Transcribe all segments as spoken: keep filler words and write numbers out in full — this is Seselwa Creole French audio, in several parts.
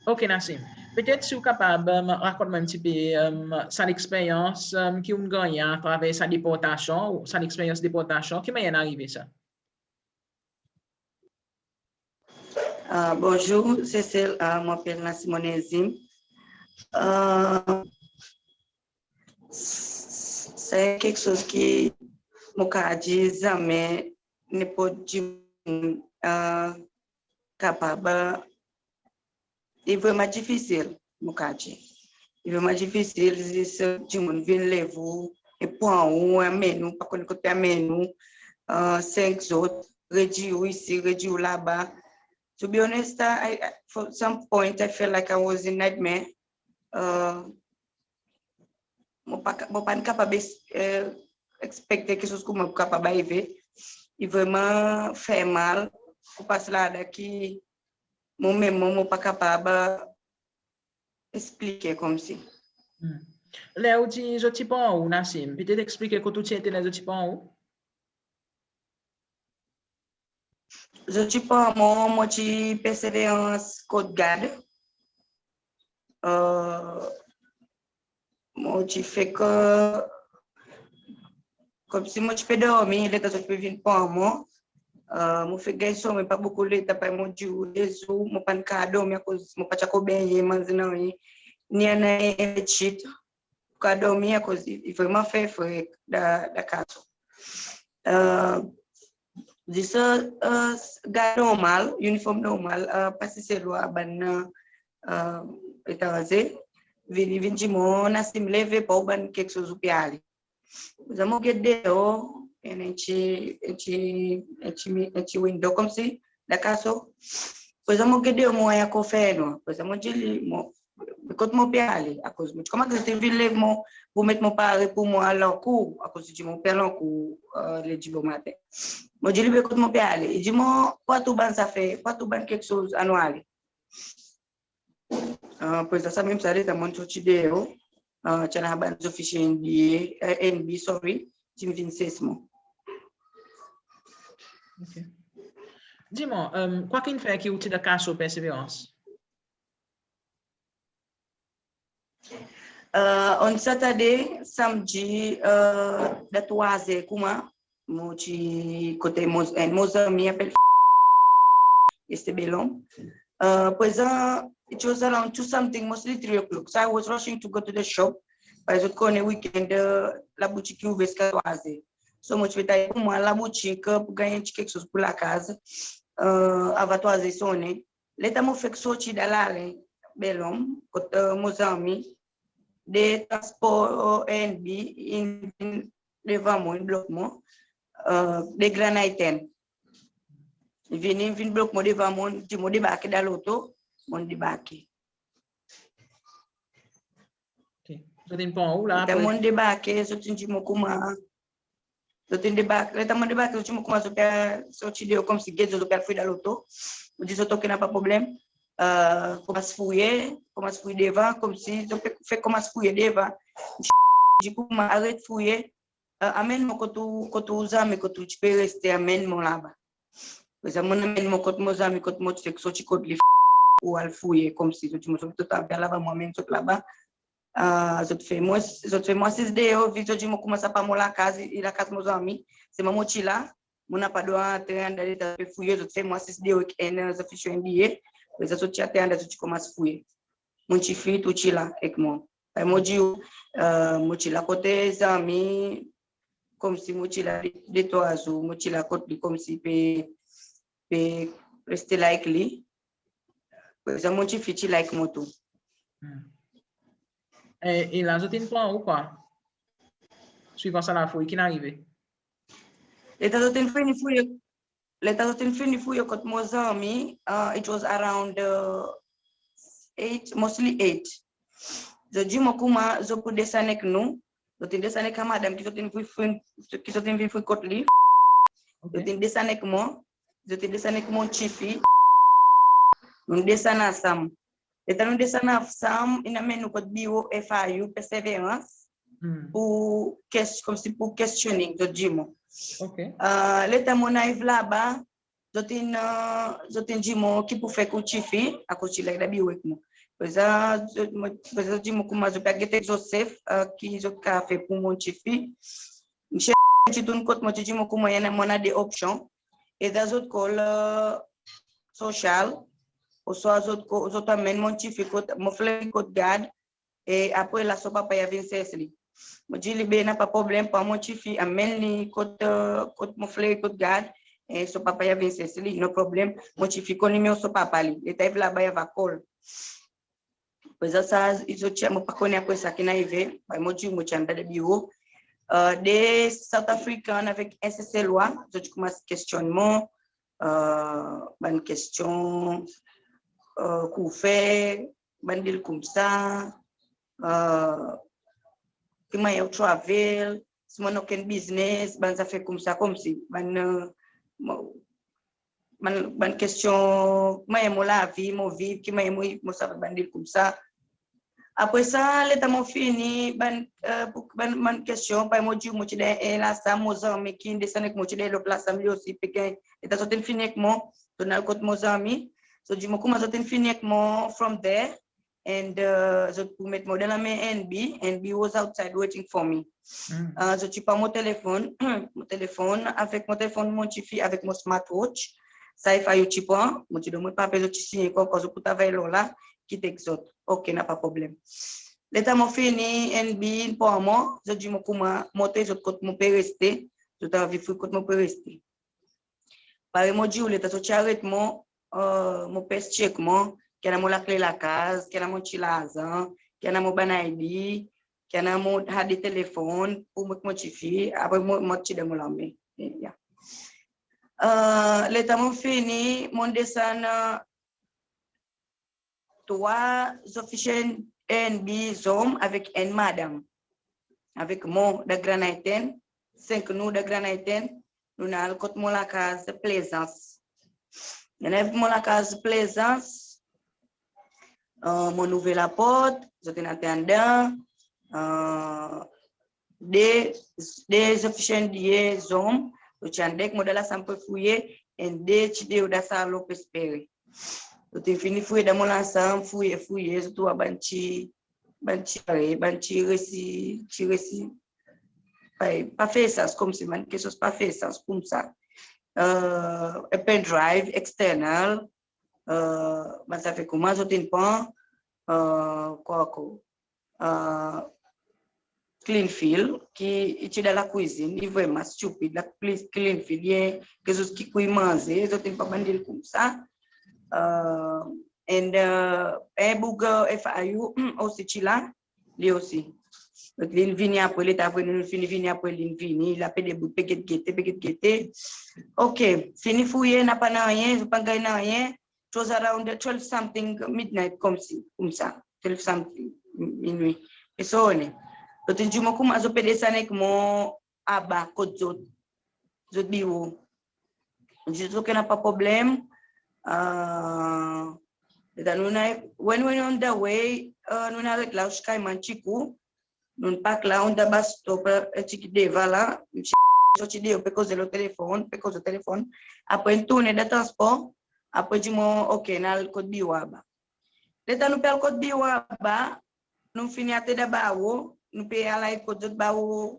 Ok, Nassim. Petet si ou kapab rakont mwan en pti pe sa leksperyans ki ou'n gannyen atraver sa deportasyon, ou sa leksperyans deportasyon, ki mannyer in arive sa? Bonzour Cecile, mon apel Nassim Onésime. Se keksoz ki mon kapab dir zanmen nenport dimoun kapab, i vreman difisil, mon kapab dir. I vreman difisil, zis dimoun vin lev ou e pran ou, anmenn ou, pa konn kot pe anmenn ou, senk zot, redwir ou isi, redwir ou laba. To be honest, I, I, for some point I felt like I was in nightmare. Mon pa, mon pa'n kapab ekspekte keksoz koumsa pou kapab arive. I vreman fer mal pou pas ladan ki mon menm mon, mon pa kapab eksplike konmsi. Ler ou dir zot ti pran ou, Nassim, petet eksplike kot ou ti ete ler zot ti pran ou? Zot ti pran mwan, mon ti Perseverance kot gard. Mon ti fek, konmsi mon ti pe dormi, letan zot pe vin pran mwan. Mon fek ganny sonmen pa bokou letan, parey mon dir ou, de zour mon pa'n kapab dormi akoz mon pa ti ankor bennyen, manze nanryen, ni annan en bedsheet pou kapab dormi akoz i vreman fer fre dan, dan kazo. Zis gard normal, iniform normal, pa Seselwa, bann etranze, vin, vin dir mwan, Nassim, leve, pa ou bann keksoz ou pe ale. Prezan mon get deor, en pti, en pti, en pti, en pti window konmsi dan kazo. Prezan mon get deor, mon war ankor fernwar. Prezan mon dir li, mon, be kot mon pe ale, akoz mon ti komanse, zot in vin lev mwan pou met mwan pare pou mon al ankour, akoz zot dir mon pe al ankour, ler dibomaten. Mon dir li, be kot mon pe ale. I dir mwan, pran tou bann zafer, pran tou bann keksoz, annou ale. Prezan sa menm sa, letan mon'n sorti deor, ti annan bann zofisye N B A, N B, sorry, ti'n vin sez mwan. Ok. Dir mwan, kwa ki'n fer ki ou ti dan kazo Perseverance? On Saturday, Sanmdi, dan trwa zer koumsa, mon ti kote mon, enn mon zanmi apel F-, Estebelon. Prezan, it was around two something, mostly three o'clock. So I was rushing to go to the shop. Parey zot konnen weekend, laboutik i ouver ziska trwa zer. So mon ti pe try pou mon al laboutik pou ganny en pti keksoz pou lakaz avan trwa zer sonnen. Letan mon fek sorti dan lari Bel Ombre, kot mon zanmi, de transpor N B in vin devan mwan, in blok mwan, de Grand Island. In vini, in vin blok mwan devan mwan, dir mwan debarke dan loto, mon'n debarke. Ok. Zot in pran ou la apre? Letan mon'n debarke, zot in dir mwan koumsa, zot in debarke, letan mon'n debarke, zot in dir mwan koumsa zot pe sorti deor konmsi get zot, zot pe al fouye dan loto. Mon dir zot, ok, napa problenm. Komanse fouye, komanse fouye devan, konmsi zot pe, fek komanse fouye devan. Dir koumsa, aret fouye, anmenn mwan kot ou, kot ou zanmi, kot ou ti pe reste, anmenn mwan laba. Prezan mon'n anmenn mwan kot mon zanmi, kot mon ti fek sorti kot li, pou al fouye, konmsi zot dir mwan, zot anvi al avan mwan, anmenn zot laba. Zot fer mwan, zot fer mwan asiz deor, vi zot dir mwan koumsa pa mon lakaz, i lakaz mon zanmi, selman mon ti la, mon napa drwa antre andan letan zot pe fouye, zot fer mwan asiz deor ek enn zofisye N B A, prezan zot ti antre andan, zot ti komanse fouye. Mon tifi tou ti la ek mwan. Parey mon dir ou, mon ti la kote zanmi, konmsi mon ti la de, de trwa zour, mon ti la kot li konmsi pe, pe reste la ek li. Prezan mon tifi ti la ek mwan tou. E, e la zot in pran ou kwa? Swivan sa lafouy ki'n arive? Letan zot in fini fouye, letan zot in fini fouye kot mon zanmi, it was around eight, mostly eight. Zot dir mwan koumsa zot pou desann ek nou. Zot in desann ek sa madanm ki zot in vin fouye, ki zot in vin fouye kot li. Ok. Zot in desann ek mwan. Zot in desann ek mon tifi. Nou'n desann ansanm. Letan nou'n desann ansanm, in anmenn nou kot biro F I U Perseverance pou kes-, konmsi pou questioning, zot dir mwan. Ok. Letan mon'n ariv laba, zot in, zot in dir mwan ki pou fer ek ou tifi, akoz ti la dan biro ek mwan. Prezan zot, mon, prezan zot dir mwan koumsa zot pe al get ek Joseph, e, ki zot kapab fer pour mon tifi. Msye ti tourn kot mwan, ti dir mwan koumsa i annan, mon annan de opsyon. Either zot call, e, sosyal, oswa zot ko-, zot anmenn mon tifi kot, mon fleri kot gard, e apre la son papa i a vin sers li. Mon dir li, be napa problenm, pran mon tifi, anmenn li kot, e, kot mon fleri kot gard, e son papa i a vin sers li, no problenm. Mon tifi konn nimero son papa li. Letan i laba i ava call. Prezan sa, zot ti, mon pa konnen apre sa ki'n arive, be mon dir mon ti anba dan biro. E, de South African avek en Seselwa, zot ti konmans kestyonn mwan, e, bann kestyon, e, ki ou fer, bann dil koumsa, e, ki mannyer ou travel, si mon annan okenn biznes, bann zafer koumsa, konmsi, bann, e, mo-, bann, bann kestyon, ki mannyer mon lavi, mon viv, ki mannyer mon, mon sa, bann dil koumsa. Apre sa, letan mon fini, bann, e, pour, bann, bann kestyon, parey mon dir ou, mon ti dan en lasanm, mon zanmi ki'n desann ek mwan ti dan lot lasanm, li osi pe ganny, letan zot in fini ek mwan, zot in al kot mon zanmi. Zot dir mwan koumsa zot in fini ek mwan from there, and, e, zot pou met mwan dan lanmen NB, NB was outside waiting for me. E, zot ti pran mon telefonn, mon telefonn, avek mon telefonn mon tifi, avek mon smartwatch. Sa FIU ti pran, mon ti donn mwan paper, zot ti sinyen ankor, zot pou travay lo la, kit ek zot. Oke, napa problenm. Letan mon fini, NB in pran mwan, zot dir mwan koumsa montre zot kot mon pe reste, zot anvi fouy kot mon pe reste. Parey mon dir ou, letan zot ti aret mwan, e, mon pers tyek mwan, ki annan mon lakle lakaz, ki annan mon pti larzan, ki annan mon bann ID, ki annan mon, had telefonn pour mwan ek mon tifi, apre mon, mon ti dan mon lanmen. Ya. E, letan mon fini, mon desann, e, trwa zofisyen NB zonm avek enn madanm. Avek mwan dan Grand Anse, senk nou dan Grand Anse, nou'n al kot mon lakaz Plaisance. Nou'n al mon lakaz Plaisance, e, mon ouver laport, zot in antre andan, e, de, de zofisyen NB zonm, zot ti andan ek mwan dan lasanm pe fouye, and de ti deor dan salon pe espere. Zot in fini fouye dan mon lasanm, fouye, fouye, zot war bann pti, bann pti, bann pti resi, pti resi, pa, pa fer sans, konmsi bann keksoz pa fer sans koumsa. E, en pen drive external, e, bann zafer koumsa zot in pran, e, kwa ankor? E, clean film, ki i ti dan lakwizin, i vreman stupid, la clean, clean film, i en keksoz ki kwi manze, zot in pran bann dil koumsa. E, and, e, en boug, e, FIU osi ti la, li osi. Donk, li'n vini apre, letan apre nou'n fini vini apre, li'n vini, la pe debout, pe get gete, pe get gete. Oke, fini fouye, napa nanryen, zot pa'n ganny nanryen. It was around the twelve something midnight, konmsi, koumsa. Twelve something, minwi. E so, ne. Zot in dir mwan koumsa zot pe desann ek mwan anba kot zot, zot biro. Mon dir zot, oke, napa problenm. E, letan nou'n, when we on the way, e, nou'n aret la, Oshikaiman, Chiku. Nou'n park la, on dan bus stop, e, ti devan la, msye sorti deor, pe koze lo telefonn, pe koze lo telefonn. Apre in tournen dan transpor, apre dir mwan, oke, nou al kot biro anba. Letan nou pe al kot biro anba, nou fini ater dan baro, nou pe al kot zot baro,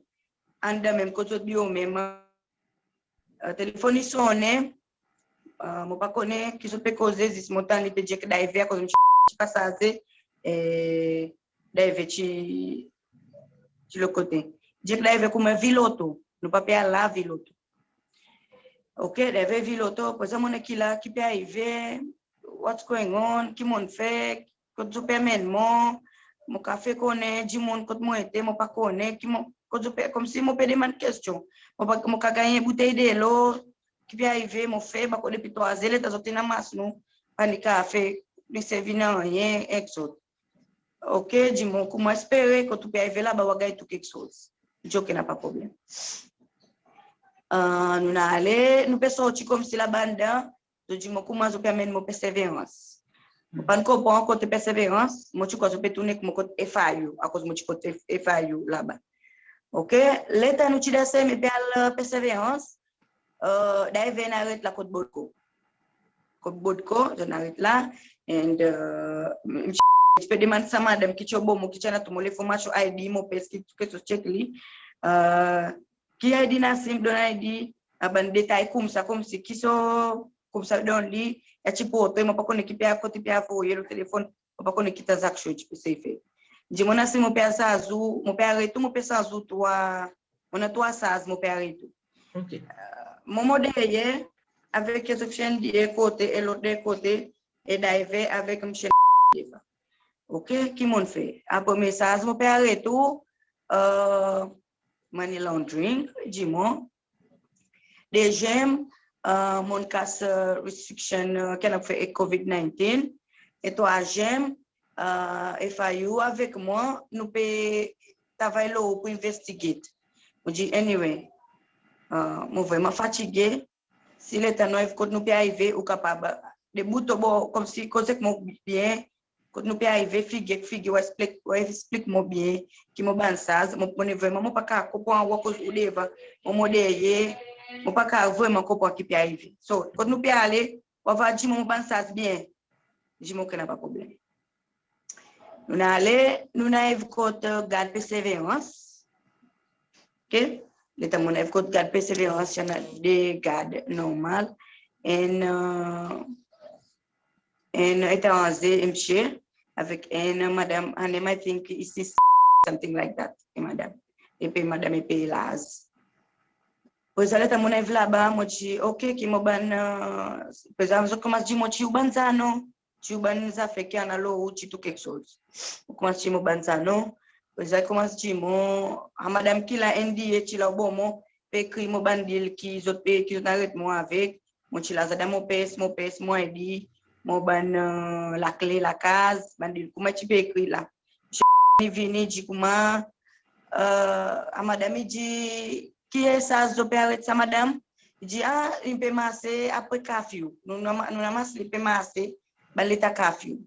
andan menm kot zot biro menm. E, telefonn i sonnen, e, mon pa konnen ki zot pe koze, zis mon tann li pe dir ki driver, akoz msye ti pa saze, e, driver ti, ti lot kote. Dir ki driver koumsa vin loto, nou pa pe al la, vin loto. Oke, driver vin loto, prezan mon ki la, ki pe arive, what's going on, ki mon'n fer, kot zot pe anmenn mwan, mon kapab fer konnen dimoun kot mon ete, mon pa konnen, ki mon, kot zot pe, konmsi mon pe demann kestyon. Mon pa, mon kapab ganny en boutey delo, ki pe arive, mon fer, bako depi trwa zer, letan zot in anmas nou, pa ni kapab fer, ni servi nanryen ek zot. Oke, dir mwan koumsa espere, kot ou pe arive laba, ou a ganny tou keksoz. Dir oke, napa problenm. E, nou'n ale, nou pe sorti konmsi laba andan, zot dir mwan koumsa zot pe anmenn mwan Perseverance. Mon pa'n konpran kote Perseverance, mon ti krwar zot pe tourn ek mwan kot FIU, akoz mon ti kot F-, FIU laba. Oke, letan nou ti dan semen pe al, e, Perseverance, e, driver in aret la kot Bodco. Kot Bodco, zot in aret la, and, e, m-, m-, ti pe demann sa madanm ki ti o bon, mon ki ti annan tou mon lenformasyon, I D, mon pers, ki tou keksoz, check li. Ki I D Nasim, donn I D, bann detay koumsa, koumsi ki so, koumsa donn li, e ti portre, mon pa konnen ki pe, kot i pe avoye lo telefonn, mon pa konnen ki tranzaksyon i ti pe fer. Dir mon Nasim, mon pe al sanz ou, mon pe aret ou, mon pe sanz ou trwa, mon annan trwa sanz, mon pe aret ou. Mon, mon deryer avek Josephine de kote e lot de kote, e Dave avek msye devan. OK, ki mon fer? Apre, mesaz mon pe aret ou, money laundering, dir mon. Dezyenm, mon kas restriction ki annan pou fer ek COVID nineteen. E trwazyenm, F I U avek mwan, nou pe travay lo ou pou investigate. Mon dir, anyway, mon vreman fatige. Si letan nou ariv kot nou pe arive, ou kapab de bout o bor, koumsi koz ek mwan byen, kot nou pe arive, figir ek figir, ou eksplik, ou eksplik mwan byen ki mon bann sanz, mon, mon vreman, mon pa kapab konpran ou akoz ou devan, mon, mon deryer, mon pa kapab vreman konpran ki pe arive. So, kot nou pe ale, ou ava dir mon bann sanz byen. Dir mon, OK, napa problenm. Nou'n ale, nou'n ariv kot gard Perseverance. OK? Letan mon'n ariv kot gard Perseverance, i annan de gard normal. En, en etranze, msye, avek en madanm, her name, I think, is this something like that, en madanm. E pe madanm e pe laz. Prezan letan mon'n ariv laba, mon dir, OK, ki mon bann, prezan zot konmans dir mon, ki ou bann sa non, ki ou bann zafer ki annan lo ou, ki tou keksoz. Mon konmans dir mon bann sa non. Prezan i konmans dir mon, a madanm ki la, N D A ki la o bor mon, pe ekrir mon bann dil ki zot pe, ki zot aret mon avek. Mon ti laza dan mon pers, mon pers, mon I D, mon bann lakle lakaz, bann dil. Kouma i ti pe ekrir la. Msye i vini, i dir kouma, a madanm, i dir, ki e sa zot pe aret sa madanm? I dir, a, i pe marse apre kafyou. Nou'n anmas li pe marse, bann leta kafyou.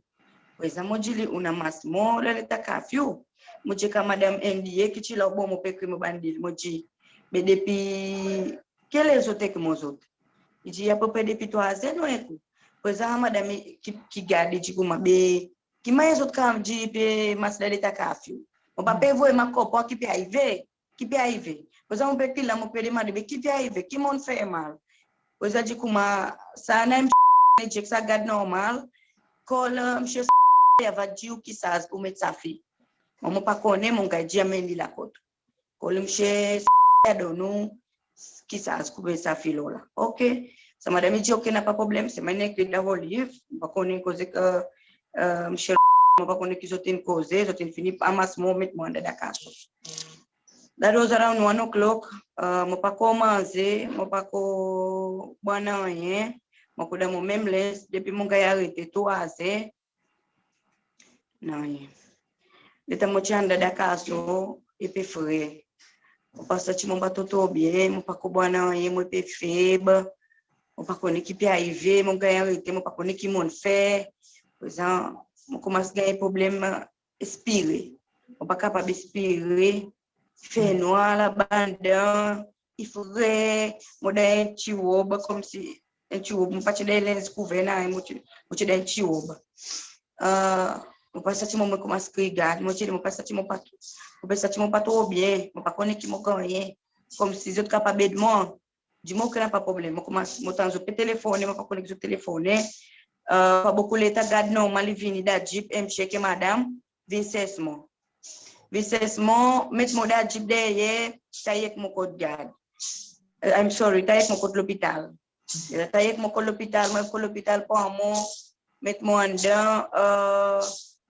Prezan mon dir li, ou'n anmas mon dan leta kafyou? Mon dir, ek a madanm N D A ki ti la o bor mon, pe ekrir mon bann dil. Mon dir, be depi kele zot ek mon zot? I dir, apepre depi trwa zer nou ek ou. Prezan a madanm ki, ki gard, i dir kouma, be ki mannyer zot kapab dir pe marse dan leta kafyou? Mon pa pe vreman konpran ki pe arive. Ki pe arive? Prezan mon pe kriy la, mon pe demande, be ki pe arive? Ki mon'n fer mal? Prezan i dir kouma, sa msye, i dir ek sa gard normal, call msye, i ava dir ou ki sanz ou met sa fi. Mwan mon pa konnen, mon ganny dir anmenn li la kot. Call msye, i a donn ou ki sanz ou met sa fi lo la. OK. Sa madanm i dir, OK, napa problenm, se mannyer ki dan voliv, mon pa konnen koze ki msye, mon pa konnen ki zot in koze, zot in fini anmas mon, met mon andan dan kason. That was around one o'clock. Mon pa ankor manze, mon pa ankor bwar nanryen, mon ankor dan mon menm lenz, depi mon ganny arete trwa zer, nanryen. Letan mon ti andan dan kason, i pe frer. Mon pa santi mon pa tro tro byen, mon pa ankor bwar nanryen, mon pe feb, mon pa konnen ki pe arive, mon ganny arete, mon pa konnen ki mon'n fer. Prezan mon konmans ganny problenm espire. Mon pa kapab espire. Fernwar la bann dan, i frer, mon dan en pti rob, konmsi en pti rob, mon pa ti dan lenz kouver, nanryen, mon ti, mon ti dan en pti rob. Mon pa santi mon, mon konmans kriy gard, mon dir, mon pa santi mon pa, mon pa santi mon pa tro byen, mon pa konnen ki mon gannyen, konmsi zot kapab ed mwan. Dir mon, OK, napa problenm. Mon konmans, mon tann zot pe telefonnen, mon pa konnen ki zot telefonnen. Pa bokou letan, gard normal i vini dan jeep, msye ek madanm, vin sers mon. Vin sers mon, met mon dan jeep deryer, tay ek mon kot gard. I'm sorry, tay ek mon kot lopital. Tay ek mon kot lopital, mon kot lopital pran mon, met mon andan,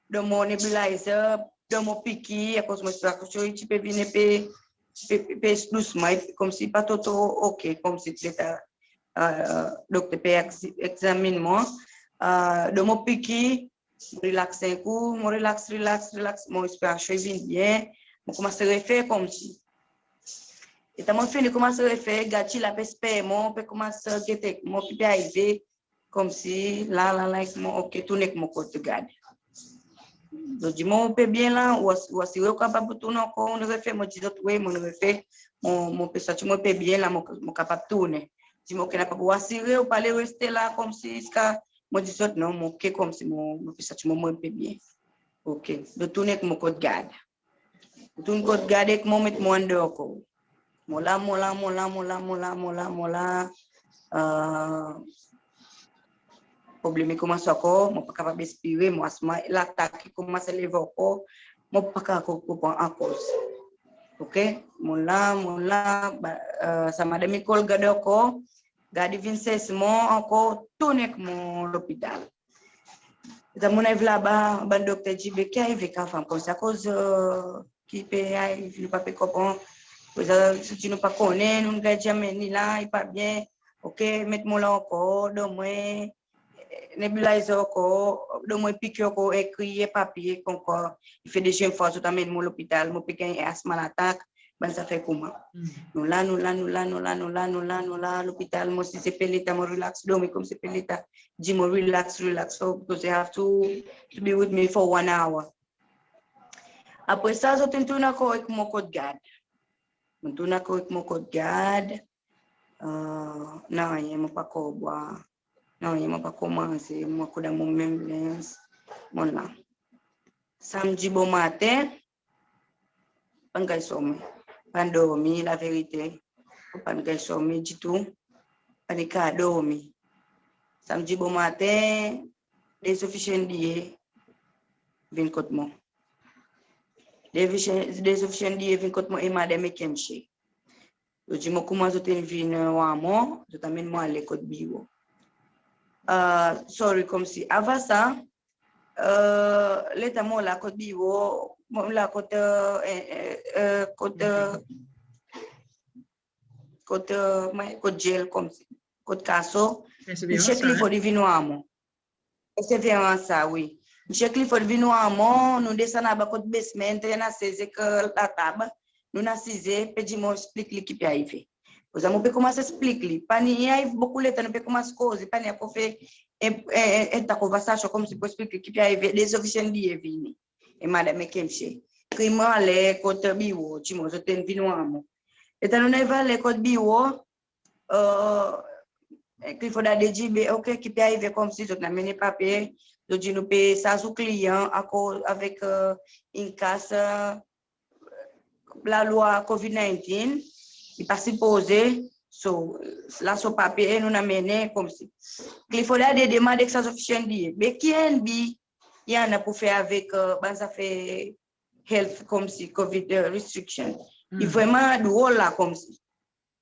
donn mon nebulizer, donn mon pikir, akoz mon respiration i ti pe vin en pe, pe, pe dousman, konmsi pa tro tro OK, konmsi letan dokter pe egzamin mwan. Donn mon pikir, mon relax en kou, mon relax, relax, relax, mon respiration i vin byen, mon konmans refer konmsi. Letan mon fini konmans refer, gard ti la pe esper mon, pe konmans gete mon ki pe arive, konmsi la, la, la, ek mon, OK, tourn ek mon kot gard. Zot dir mon, ou pe byen la, ou asire ou kapab tourn ankor, ou'n refer? Mon dir zot wi, mon'n refer, mon, mon pe santi mon pe byen la, mon, mon kapab tournen. Dir mon, OK, napa, ou asire ou pa le reste la konmsi ziska? Mon dir zot non, mon OK, konmsi mon, mon pe santi mon, mon pe byen. Ok, zot tounen ek mwan kot gard. Zot tounen kot gard ek mwan, met mwan anndan ankor. Mon la, mon la, mon la, mon la, mon la, mon la, mon la. Problenm i konmans ankor, mon pa kapab respire, mon asma, latak i konmans leve ankor, mon pa kapab konpran akoz. Ok, mon la, mon la, sa madanm i call gard ankor, gard i vin sers mwan ankor, tounen ek mwan lopital. Letan mon ariv laba, bann dokter dir, be ki arive avek fanm konmsa, akoz ki pe arive, nou pa pe konpran. Prezan, si nou pa konnen, nou ganny dir anmenn li la, i pa byen. Ok, met mwan la ankor, donn mwan nebulizer ankor, donn mwan piki ankor, ekrir en papye konmkwa i fer dezyenm fwa zot anmenn mwan lopital, mon pe ganny asma latak, bann zafer koumsa. Nou la, nou la, nou la, lopital, mon size pe leta, mon relax, dormi konmsi pe leta. Dir mwan relax, relax, so, because they have to, to be with me for one hour. Apre sa, zot in tounen ankor ek mwan kot gard. Mon tounen ankor ek mwan kot gard. Nanryen, mon pa ankor bwar. Nanryen, mon pa ankor manze, mon ankor dan mon menm lenz. Mon la. Sanmdi bomaten, pa'n ganny sonmen. Pa'n dormi, laverite. Pa'n ganny sonmen ditou. Pa'n kapab dormi. Sanmdi bomaten, de zofiser N D A vin kot mwan. De zofiser, de zofiser N D A vin kot mwan, e madanm ek en msye. Zot dir mwan koumsa zot in vin war mwan, zot anmenn mwan ale kot biwo. Sorry, konmsi. Avan sa, letan mon la kot biwo, mon la kot, kot, kot, kot jel konmsi, kot kaso, Msye Clifford i vin war mwan. Perseverance sa, wi. Msye Clifford vin war mwan, nou desann anba kot basement, i annan sez ek latab. Nou'n asize, pe dir mwan, eksplik li ki pe arive. Kozan mon pe konmans eksplik li. Pa ni ariv bokou letan, nou pe konmans koze, pa ni ankor fer en, en, en, en ta konversasyon konmsi pour eksplik li ki pe arive. De zofiser N D A vini. E madanm ek msye. Ekrir mwan ale kot biwo, dir mwan zot in vin war mwan. Letan nou'n ariv ale kot biwo, Clifford Adair dir, be, ok, ki pe arive konmsi, zot in anmenn papye, zot dir nou pe saz ou kliyan akoz avek en ka sa lalwa COVID nineteen, i pa sipoze, so, la son papye, e nou'n anmennen konmsi. Clifford Adair demande ek sa zofiser N D A, be ki N B i annan pour fer avek bann zafer health konmsi COVID restriction. I vreman drol la konmsi.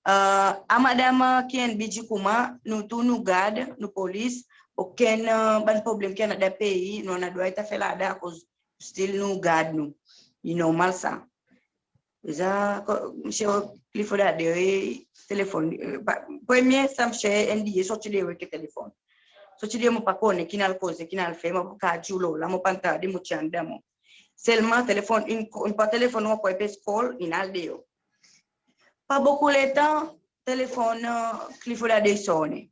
A madanm ki N B dir koumsa, nou tou nou gard, nou polis, okenn bann problenm ki annan dan pei, nou annan drwa i ta fer ladan, akoz still nou gard nou. I normal sa. Deza, Msye Clifford Adair telefonn, premye sa Msye N D A sorti deor ki telefonn. Sorti deor, mon pa konnen ki in al koze, ki in al fer, mon pa kapab dir ou lo la, mon pa'n tarde, mon ti anndan mwan. Selman telefonn, in, in pa telefonn ankor, i pe call, in al deor. Pa bokou letan, telefonn Clifford Adair i sonnen.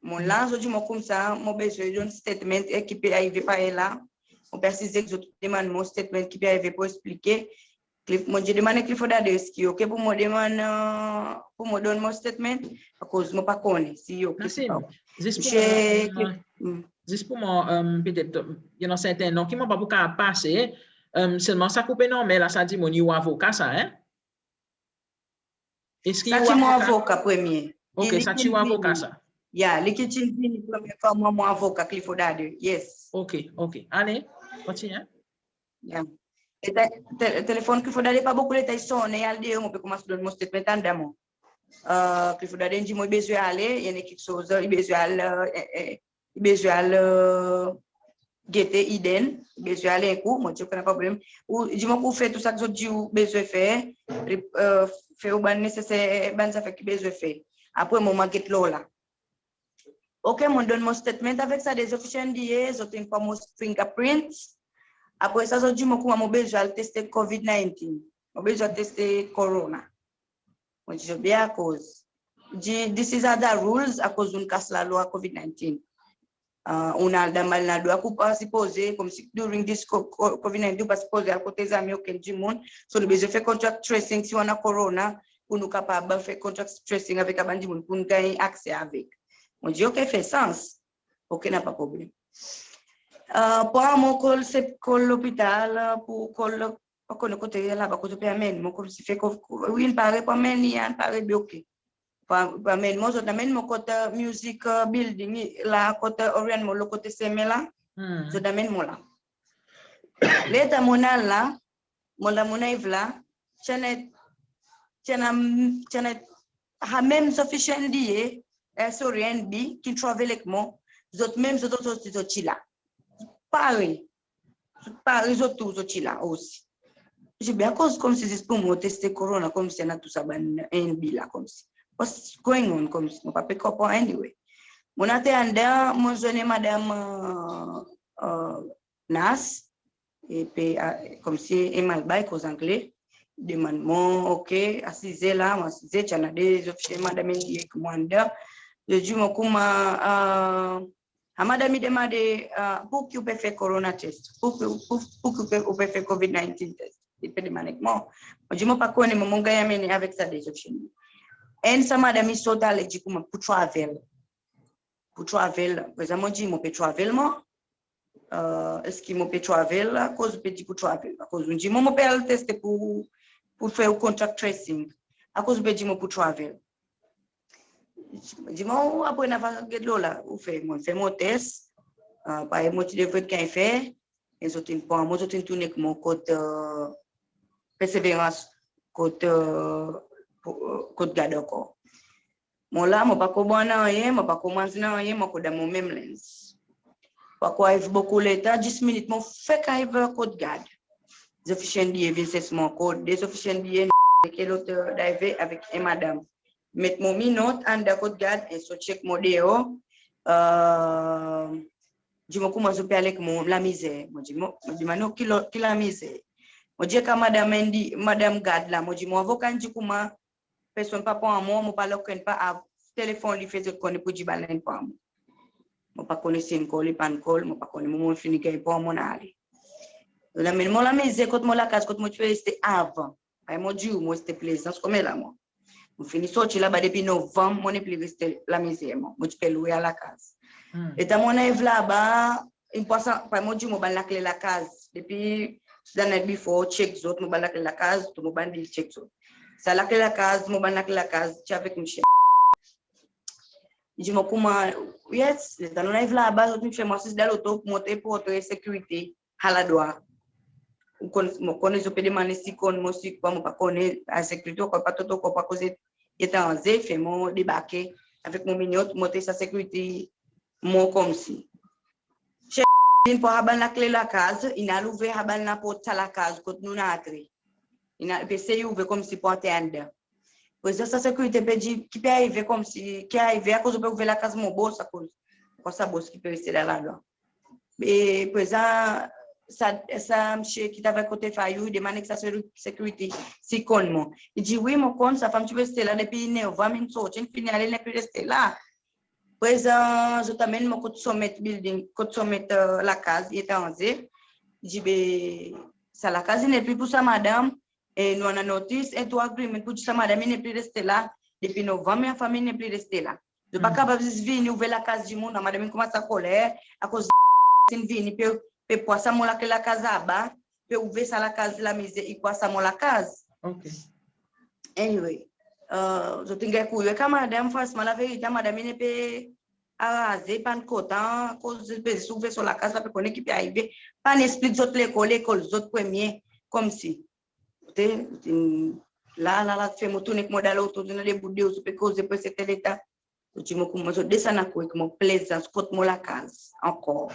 Mon la, zot dir mwan koumsa, mon bezwen donn statement, e ki pe arive parey la. Mon pe asize ek zot, demann mon statement ki pe arive pour eksplike. Mon dir demann Clifford Adair eski i ok pour mon demann, pour mon donn mon statement, akoz mon pa konnen si i ok. Nassim, zis pour mwan, zis pour mwan, petet i annan serten non ki mon pa pou kapab pase. Selman sa ki ou pe nonmen la, sa dimoun i ou avoka sa, en? Eski sa ti mon avoka premye. Ok, sa ti ou avoka sa. Ya, li ki ti'n vini premye konman mon avoka Clifford Adair. Yes. Ok, ok. Ale, kontinyen. Ya. E te, telefonn Clifford Adair pa bokou letan i sonnen, i al deor, mon pe konmans donn mon statement anndan mwan. Clifford Adair in dir mwan i bezwen ale, i annan keksoz, i bezwen al, i bezwen al gete Eden, i bezwen al en kou, mon dir ok, pa problenm. Ou dir mwan ki ou fer tou sa ki zot dir ou bezwen fer, fer ou bann neseser, bann zafer ki bezwen fer. Apre mon, mon a get lo la. Ok, mon donn mon statement avek sa, de zofiser N D A, zot in pran mon fingerprint. Apre sa zot dir mwan koumsa mon bezwen al teste COVID nineteen. Mon bezwen al teste corona. Mon dir zot, be akoz. Dir, this is other rules, akoz ou'n kas lalwa COVID nineteen. Ou'n al dan malad, ou pa sipoze, konmsi during this COVID nineteen, ou pa sipoze al kot zanmi okenn dimoun. So nou bezwen fer contact tracing, si ou annan corona, pour nou kapab fer contact tracing avek sa bann dimoun, pour nou ganny akse avek. Mon dir, ok, fer sans. Ok, napa problenm. Pran mon kol, se kol lopital, pour kol, pa konnen kote laba kot zot pe anmenn mon, konmsi fer ko, wi, in pare pour anmenn, in pare, be ok. Pour anmenn mon, zot anmenn mon kot music building la, kot Orion Mall, lo kote semen la. Zot anmenn mon la. Letan mon al la, mon la, mon ariv la, ti annan, ti annan, ti annan, ha, menm sufficient D A, eh, sorry, N B, ki travel ek mon, zot menm, zot, zot, zot ti la. Pare. Pare, zot tou, zot ti la osi. Mon dir, be akoz konmsi zis pour mon teste corona, konmsi annan tou sa bann N B la, konmsi. What's going on, konmsi? Mon pa pe konpran, anyway. Mon antre andan, mon zwenn madanm, eh, eh, nas, e pe, ah, konmsi en Malba, i koz Angle, demann mon, ok, asize la, mon asize, ti annan de zofisyen madanm N B ek mon andan. Zot dir mon koman, ah, ah, madanm i demande, ah, pour ki ou pe fer corona test? Pour ki, pour, pour ki ou pe, ou pe fer covid nineteen test? I pe demann ek mon. Mon dir mon pa konnen, mon, mon ganny anmennen avek sa de zofisyen. Enn sa madanm i sot ale, dir koman pour travel. Pour travel. Prezan mon dir mon pe travel, mon. Eh, eski mon pe travel? Akoz ou pe dir pour travel? Akoz ou dir mon, mon pe al teste pour, pour fer ou contact tracing. Akoz ou pe dir mon pour travel? Dir mon, apre nou ava get lo la, ou fer, mon fer mon test. Eh, parey mon ti devret ganny fer, e zot in pran mon, zot in tourn ek mon kot, eh, Perseverance, kot, eh, kot gad ankor. Mon la, mon pa konpran nanryen, mon pa konpran nanryen, mon ankor dan mon menm lenz. Pa ariv bokou letan, dis minit, mon fek ariv kot gad. Zofisyen D A vin sers mon ankor, de zofisyen D A, ek lot, eh, driver avek en madanm. Met mon minot andan kot gad, e sot chek mon deor. Eh, dir mon koman zot pe ale ek mon, lamizer. Mon dir mon, mon dir, "Mano, ki lo, ki lamizer?" Mon dir ek madanm N D, madanm gad la, mon dir, "Mon avoka in dir koman personn pa pran mon, mon pa lock in, pa a telefon li fer zot konnen pour dir bann la in pran mon." Mon pa konnen si in call, i pa'n call, mon pa konnen, mon, mon fini ganny pran, mon ale. Zot anmenn mon lamizer kot mon lakaz, kot mon ti pe reste avan. Parey mon dir ou, mon reste Plaisance konmela, mon. Mon fini sorti laba depi Novanm, mon nepli reste lamizer, mon. Mon ti pe lwe en lakaz. Letan mon ariv laba, in pwa sa, parey mon dir ou, mon bann lakle lakaz. Depi the night before, chek zot, mon bann lakle lakaz, tou mon bann bil chek zot. Sa lakle lakaz, mon bann lakle lakaz, ti avek msye. I dir mon koman, yes, letan nou ariv laba, zot in fer mon asiz dan loto pour montre portre sekirite. Aladwa. Ou konn, mon konnen zot pe demann si konn mon, si kwa, mon pa konnen, a sekirite, ou konn pa tro tro konpran koze, i etranje, fer mon debake avek mon minot, montre sa sekirite mon konmsi. Chek in pran sa bann lakle lakaz, in al ouver sa bann laport sa lakaz kot nou'n antre. In al pe esey ouver konmsi pour antre andan. Prezan sa sekirite pe dir, ki pe arive konmsi, ki arive akoz ou pe ouver lakaz mon bos, akoz, akoz sa bos ki pe reste la, ladan. E prezan sa, sa msye ki travay kot F I U, i demann ek sa sekirite si konn mon. I dir, wi, mon konn, sa fanm ti pe reste la depi Novanm, in sorti, in fini ale, nepli reste la. Prezan zot anmenn mon kot Summit Building, kot Summit, eh, lakaz, i etranje. I dir, be, sa lakaz i nepli pour sa madanm, e nou annan notis, e tou agreement pour dir sa madanm i nepli reste la, depi Novanm, sa fanm i nepli reste la. Zot pa kapab zis vini ouver lakaz dimoun, sa madanm in konmans ankoler, akoz in vini pe, pe pran sa mon lakle lakaz anba, pe ouver sa lakaz lamizer, i pran sa mon lakaz. Ok. Anyway, eh, zot in ganny kouri ek sa madanm, fransman, laverite, sa madanm in pe anraze, pa'n kontan, akoz i pe zis ouver son lakaz, pa pe konnen ki pe arive. Pa'n eksplik zot lekol, lekol zot premye, konmsi. Te, la, la, la, fer mon tourn ek mon dan loto, dan debout deor, zot pe koze pour en serten letan. Zot dir mon koman, zot desann akour ek mon Plaisance kot mon lakaz ankor.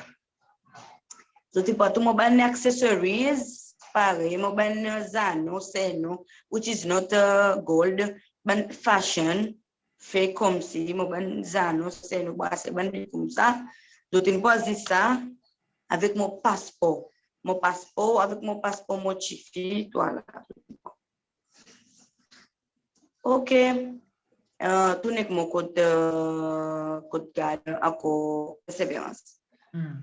Zot ti pran tou mon bann accessories, parey mon bann zanno, serno, which is not, uh, gold, bann fashion, fer konmsi, mon bann zanno, serno, brasle, bann bit koumsa. Zot in pran zis sa, avek mon paspor. Mon paspor, avek mon paspor mon tifi, tou la. Ok. Uh, tourn ek mon kot, uh, kot gad ankor Perseverance. Hmm.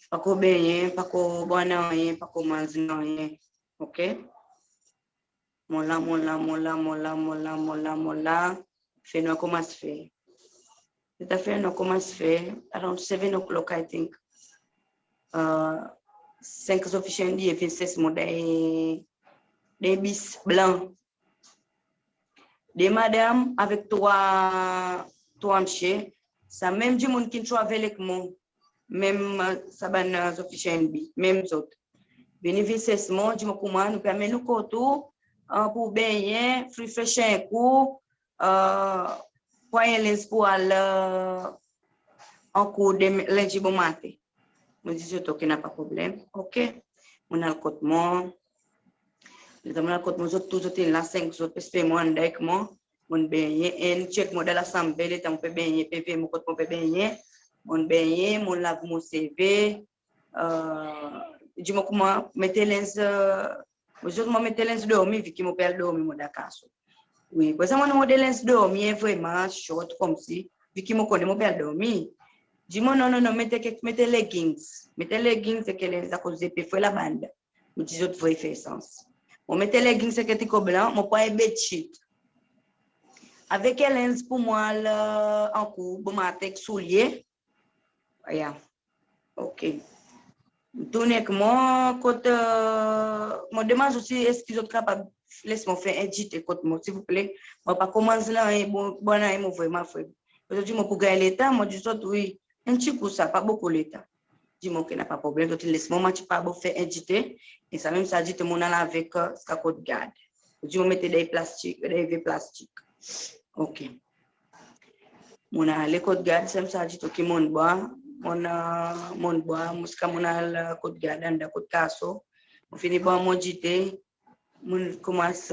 Pa ko benyen, pa ko bwar nanryen, pa ko manz nanryen. Ok? Mon la, mon la, mon la, mon la, mon la, mon la, mon la. Fennwar konmans fer. Zot a fennwar konmans fer around seven o'clock, I think. senk zofisye N D A vin sers mwan dan en bis blan. De madanm avek trwa, trwa msye, sa menm dimoun ki'n travel ek mwan, menm sa bann zofisye N D A, menm zot. Vini vin sers mwan, dir mwan koumsa nou pe anmenn ou kot ou pour bennyen, refresh en kou, pran en lenz pour al an kour demen, Lendi bomaten. Mon dir zot, ok, napa problenm. Ok. Mon al kot mwan. Letan mon al kot mwan, zot tou zot in la, senk zot pe esper mwan andan ek mwan. Mon bennyen, enn ti ek mwan dan lasanble, letan mon pe bennyen, pe veye mwan kot mon pe bennyen. Mon bennyen, mon lav mon seve. Dir mwan koumsa, met en lenz, mon dir zot mon met en lenz dormi, vi ki mon pe al dormi mwan dan kason. Wi, prezan mon met en lenz dormi, en vreman short konmsi, vi ki mon konnen mon pe al dormi. Dir mwan non, non, non, met en kek, met en leggings. Met en leggings ek en lenz akoz i pe fre laba andan. Mon dir zot vre, i fer sans. Mon met en leggings ek en triko blan, mon pran en bedsheet. Avek en lenz pour mwan al an kour bomaten ek soulye. Ya. Ok. Tourn ek mwan kot, mon demann zot si eski zot kapab les mwan fer en dite kot mwan, silvouple. Mon pa konmans la, en bon, bon, en mon vreman fre. Zot dir mwan pour ganny letan, mon dir zot wi, en pti kou sa, pa bokou letan. Dir mwan ok, napa problenm, zot les mwan, mon ti pa bon fer en dite, e sa menm sa dite mon al avek, ziska kot gard. Zot dir mwan met dan plastik, dan vye plastik. Ok. Mon ale kot gard, sa menm sa dite, ok, mon bwar, mon, mon bwar, ziska mon al kot gard andan kot kason. Mon fini bwar mon dite, mon konmans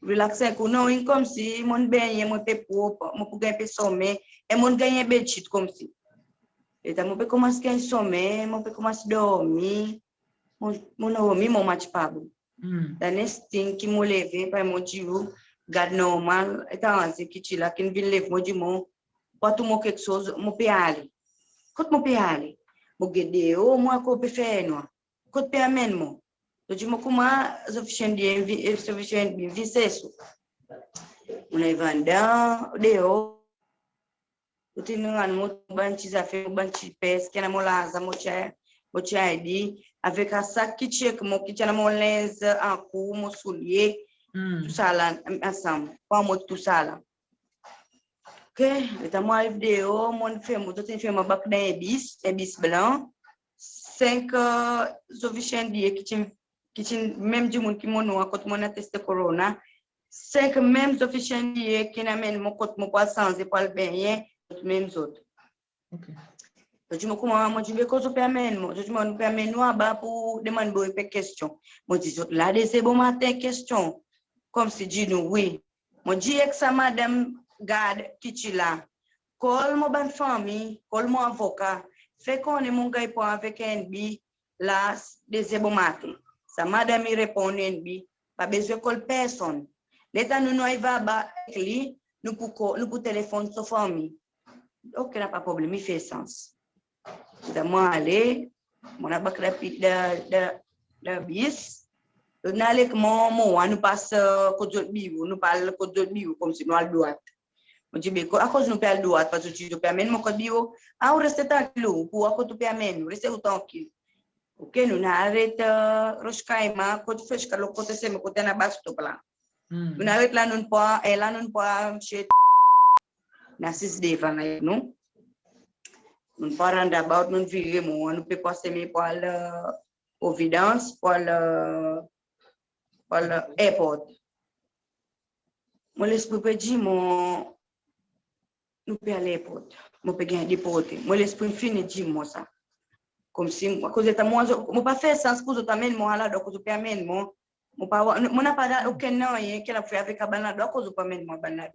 relax en kou. Non, in konmsi mon bennyen, mon pe prop, mon pou ganny pe sonmen, e mon ganny en bedsheet konmsi. Letan mon pe konmans ganny sonmen, mon pe konmans dormi, mon, mon dormi, mon ti pa bon. Dan insting ki mon leve, pa mon dir ou, gard normal, etranze ki ti la, ki'n vin lev mwan, dir mwan, pran tou mon keksoz, mon pe ale. Kot mon pe ale? Mon get deor, mon ankor pe fer nwar. Kot pe anmenn mwan? Zot dir mwan koumsa, zofisye N D A vin, zofisye N D A vin sers ou. Mon ariv andan, deor. Zot in rann mwan bann pti zafer, bann pti pers, ki annan mon larzan, mon pti, mon pti I D, avek sa sak ki ti ek mwan, ki ti annan mon lenz an kour, mon soulye, tousala ansanm. Pran mwan tousala. Ok, letan mon ariv deor, mon fer mwan, zot in fer mwan anbak dan en bis, en bis blan. Senk zofisye N D A ki ti, ki ti menm dimoun ki mon nonm kot mon al teste korona. Senk menm zofisye N D A ki'n anmenn mwan kot mon pour al sanze, pour al bennyen, zot menm zot. Ok. Zot dir mwan koumsa, mon dir be kot zot pe anmenn mwan? Zot dir mwan nou pe anmenn ou anba pour demann ou en pe kestyon. Mon dir zot la de ze bomaten kestyon. Konmsi dir nou wi. Mon dir ek sa madanm gard ki ti la, kol mon bann fanmir, kol mon avoka, fer konnen mon ganny pran avek N B la de ze bomaten. Sa madanm i reponn N B, pa bezwen kol personn. Letan nou, nou ariv anba ek li, nou pou ko-, nou pou telefonn son fanmir. Ok, napa problenm, i fer sans. Dan mon ale, mon anbak dan, dan, dan bis. Zot in ale ek mwan, mon war nou pas kot zot biro, nou pa al kot zot biro, konmsi nou al drwat. Mon dir be kot, akoz nou pe al drwat, pa zot dir zot pe anmenn mwan kot biro? A, ou reste trankil ou, pour war kot ou pe anmenn, ou reste ou trankil. Ok, nou'n aret Rosh Kaima, kot Fresh Kalo, kot semen, kot annan bus stop la. Nou'n aret la, nou'n pran, e la nou'n pran msye, in asiz devan la nou. Nou'n pran roundabout, nou'n vire mwan, nou pe pran semen pour al Providence, pour al, pour al airport. Mon lespri pe dir mwan, nou pe al airport, mon pe ganny deporte. Mon lespri fini dir mwan sa. Konmsi, akoz letan mon, mon pa fer sans pour zot anmenn mwan la, donk zot pe anmenn mwan. Mon pa, mon napa okenn nanryen ki annan fer avek sa bann la, donk zot pe anmenn mwan bann la.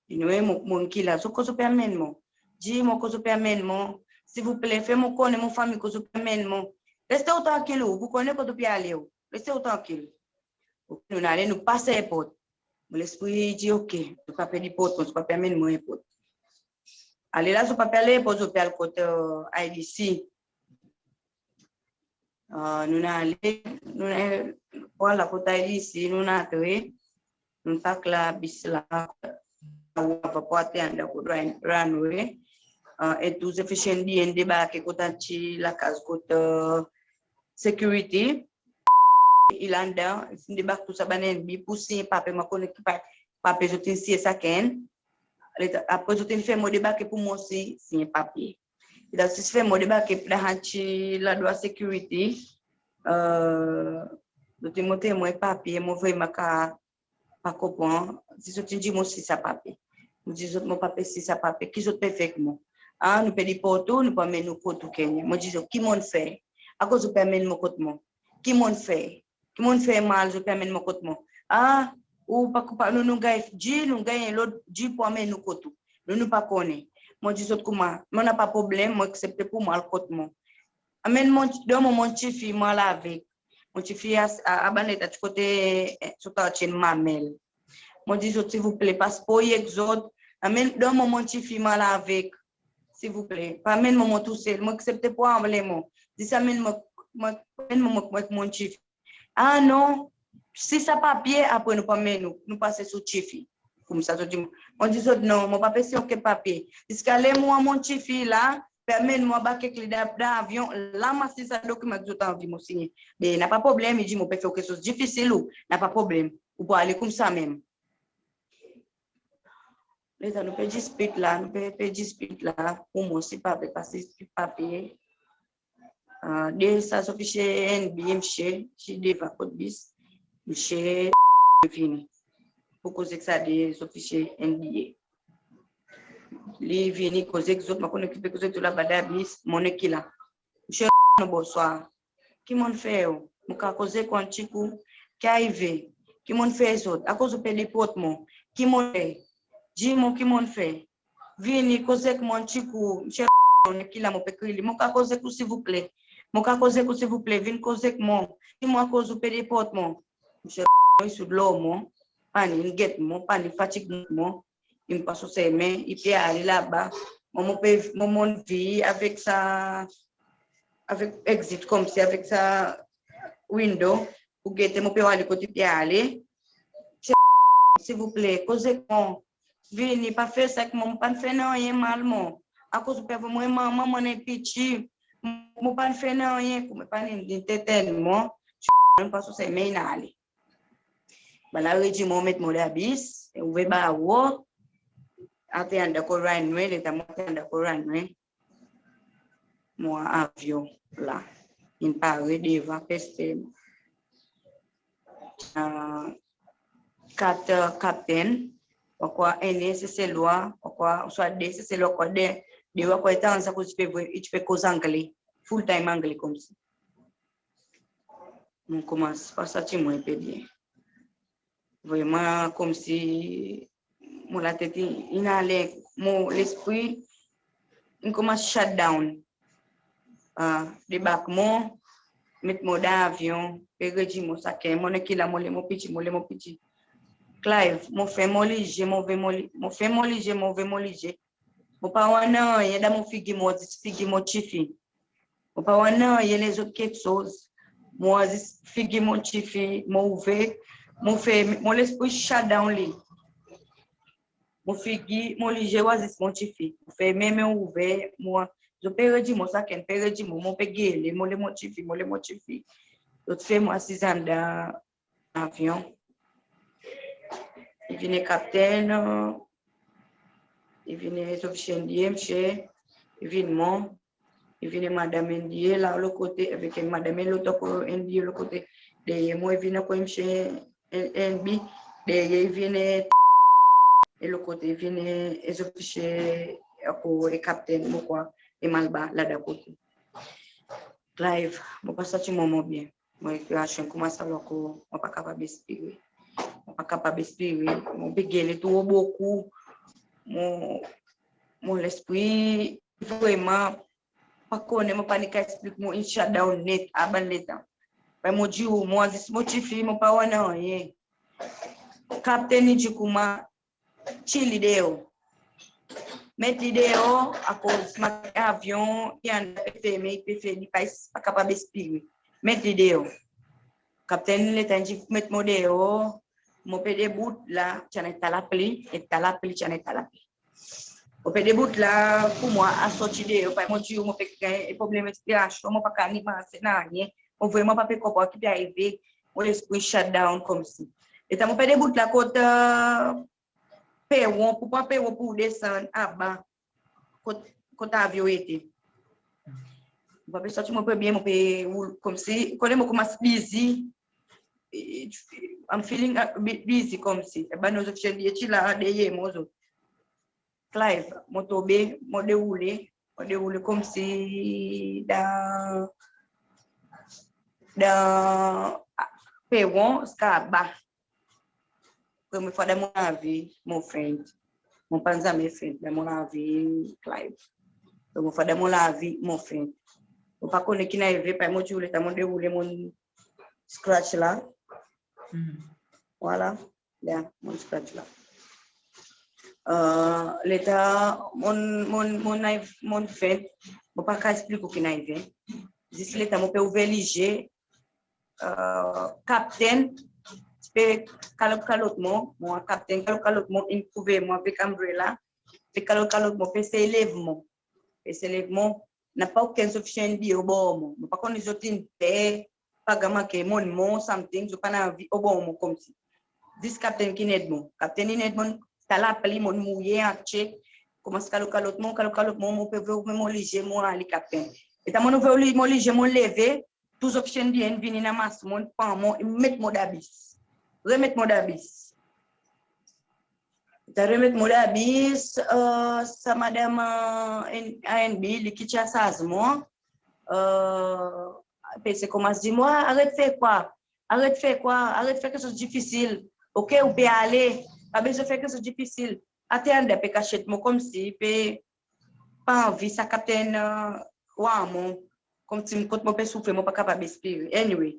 Anyway, mon, mon ki la, zot kot zot pe anmenn mwan? Dir mwan kot zot pe anmenn mwan. Silvouple, fer mwan konnen mon fanmir kot zot pe anmenn mwan. Reste ou trankil ou, ou konnen kot ou pe ale ou. Reste ou trankil. Ok, nou'n ale, nou pas airport. Mon lespri dir ok, zot pa pe deport mwan, zot pa pe anmenn mwan airport. Ale la, zot pa pe al airport, zot pe al kot I D C. Nou'n ale, nou'n ale, vwala kot I D C, nou'n antre, nou'n park la bis la, avan pour ater andan kot runway. E tou zofisye N D A in debarke kot an ti lakaz kot sekirite. I la andan, i fin debark tou sa bann N B pou sinyen papye, mon konnen ki pa- papye zot in sinyen sakenn. Apre zot in fer mwan debarke pou mon sinyen papye. Zot in fer mwan debarke dan an ti landrwa sekirite. Zot in montre mwan papye, mon vreman pa konpran. Zis zot in dir mon sinyen sa papye. Mon dir zot mon pa pe sinyen sa papye. Ki zot pe fer ek mwan? A, nou pe deport ou, nou pou anmenn ou kot ou Kenyan. Mon dir zot ki mon'n fer? Akoz zot pe anmenn mwan kot mwan? Ki mon'n fer? Ki mon'n fer mal zot pe anmenn mwan kot mwan? A, ou pa konpran, nou, nou ganny dir, nou ganny lord dir pou anmenn ou kot ou. Nou, nou pa konnen. Mon dir zot koumsa, mon napa problenm, mon aksepte pou mon al kot mwan. Anmenn mwan, donn mwan mon tifi, mon al avek. Mon tifi a, a, a bann leta ti kote, e, sot al tyenn manmel. Mon dir zot silvouple, paspor i ek zot, anmenn, donn mwan mon tifi, mon al avek. Silvouple, pa anmenn mwan tousel, mon aksepte pou anmenn mwan. Zis anmenn mwan, mwan, anmenn mwan ek mon tifi. A non, sinyen sa papye, apre nou pou anmenn ou, nou pase sou tifi. Koumsa zot dir mwan. Mon dir zot non, mon pa pe sinyen okenn papye. Ziska ler mon war mon tifi la, pe anmenn mwan anba kek li dan, dan avyon, la mon a sinyen sa dokiman ki zot anvi mon sinyen. Be napa problenm, i dir mon pe fer ou keksoz difisil ou, napa problenm. Ou pou ale koumsa menm. Letan nou pe dispit la, nou pe, pe dispit la, pou mwan si pa pe pase, si pa pe. A, de sa zofisye N B A msye, ti devan kot bis, msye vini pou koz ek sa de zofisye N B A. Li vini koz ek zot, mon konnen ki pe koz ek zot laba dan bis, mon neki la. Msye, bonswar. Ki mon'n fer ou? Mon kapab koz ek ou an ti kou? Ki arive? Ki mon'n fer zot? Akoz ou pe deport mwan? Ki mon'n fer? Dir mwan ki mon'n fer. Vini koz ek mwan ti kou. Msye, mon neki la, mon pe kriy li. Mon kapab koz ek ou silvouple? Mon kapab koz ek ou silvouple? Vin koz ek mwan. Dir mwan akoz ou pe deport mwan. Msye, i soud lo mwan. Pa'n get mwan, pa'n fatig mwan. I mon pas so semen, i pe ale laba. Mwan, mon pe, mwan, mon vwar avek sa, avek exit koumsa, avek sa window, pou gete, mon pe war li kot i pe ale. Silvouple, koz ek mwan. Vini, pa fer sa ek mwan, mon pa'n fer nanryen mal mwan. Akoz ou pe war mwan, manman, mon en piti. Mon pa'n fer nanryen, konman pa'n ni tenten mwan. Mon pas so semen, in ale. Bann la redir mwan, met mwan dan bis, ouver baro, antre andan kot runway, letan mon antre andan kot runway, mon war avyon la in pare devan peste mwan. A, kat, a, kaptenn, ankor enn Seselwa, ankor, swa de Seselwa, ankor de, de, ankor etan sa koz pe vre, i pe koz Angle, full time Angle koumsa. Mon konmans pa santi mwan pe byen. Vreman konmsi mon latet in ale, mon lespri in konmans shut down. A, debark mwan, met mwan dan avyon, pe redir mwan sakenn, mon neki la, mon le mon piti, mon le mon piti. Clive, mon fer mon lize, mon ve mon li-, mon fer mon lize, mon ve mon lize. Mon pa war nanryen dan mon figir, mon war zis figir mon tifi. Mon pa war nanryen lezot keksoz. Mon war zis figir mon tifi, mon ouver, mon fer, mon lespri shut down li. Mon figir, mon lize war zis mon tifi. Mon fermen, mon ouver, mon war, zot pe redir mwan sakenn, pe redir mwan, mon pe gele, mon le mon tifi, mon le mon tifi. Zot fer mwan asiz andan avyon. I vini kaptenn, i vini zofisye N D A, msye, i vini mwan, i vini madanm N D A la lo kote, avek madanm lot ankor N D A lo kote. Deryer mwan i vini ankor msye N B, deryer i vini, e lo kote i vini e zofisye ankor, e kaptenn, mon krwar, e Malba ladan kote. Clive, mon pa santi mwan byen. Mon respiration konmans al ankor, mon pa kapab espire. Mon pa kapab espire. Mon pe gele tro bokou. Mon, mon lespri vreman pa konnen, mon pa ni kapab eksplik, mon in shut down net a bann letan. Be mon dir ou, mon war zis mon tifi, mon pa war nanryen. Kaptenn i dir koumsa, tir li deor. Met li deor, akoz maten avyon i annan pe fermen, i pe fer, li pa, pa kapab espire. Met li deor. Kaptenn letan dir met mwan deor, mon pe debout la, ti annan ta lapli, e ta lapli, ti annan ta lapli. Mon pe debout la, pour mwan, a sorti deor, parey mon dir ou, mon pe ganny problenm respirasyon, mon pa kapab ni manz, nanryen. Mon vreman pa pe konpran ki pe arive, mon lespri shut down konmsi. Letan mon pe debout la kot, e, peron, pour pran peron pour desann anba, kot, kot avyon ete. Mon pa pe santi mwan pe byen, mon pe roule konmsi, ou konnen mon konmans dizzy. I'm feeling, uh, bi-, dizzy konmsi. E bann zot ti la deryer mwan zot. Clive, mon tonbe, mon deroule, mon deroule konmsi dan, dan, a, peron ziska anba. Premye fwa dan mon lavi mon faint. Mon pa'n zanmen faint dan mon lavi, Clive. Premye fwa dan mon lavi mon faint. Mon pa konnen ki'n arive, parey mon dir ou, letan mon deroule, mon scratch la. Vwala. Ya, mon scratch la. E, letan mon, mon, mon, mon faint, mon pa kapab eksplike ou ki'n arive. Zis letan mon pe ouver lizye, e, kaptenn ti pe kalot kalot mwan, mon kaptenn kalot kalot mwan, in kouver mwan avek umbrella, pe kalot kalot mwan, pe esey lev mwan, pe esey lev mwan, napa okenn sufficient biyet obor mwan. Mon pa konnen zot in per, pa ganny manke mon'n mor something, zot pa'n anvi obor mwan konmsi. Zis kaptenn ki'n ed mwan. Kaptenn in ed mwan, ta lapli, mon mouye, atche, konmans kalot kalot mwan, kalot kalot mwan, mon pe ouver mon lizye, mon ale kaptenn. Letan mon ouver mon lizye, mon leve, tou sufficient biyet in vini anmas mwan, pran mwan, met mwan dan bis. Remet mwan dan bis. Letan remet mwan dan bis, e, sa madanm, e, ANB, li ki ti an sarz mwan, e, pe se konmans dir mwan, aret fer kwa? Aret fer kwa? Aret fer keksoz difisil. Oke, ou pe ale. Pa bezwen fer keksoz difisil. Ater andan pe kasyet mwan konmsi pe pa anvi sa kaptenn, e, war mwan, konmsi kot mon pe soufer, mon pa kapab espire. Anyway,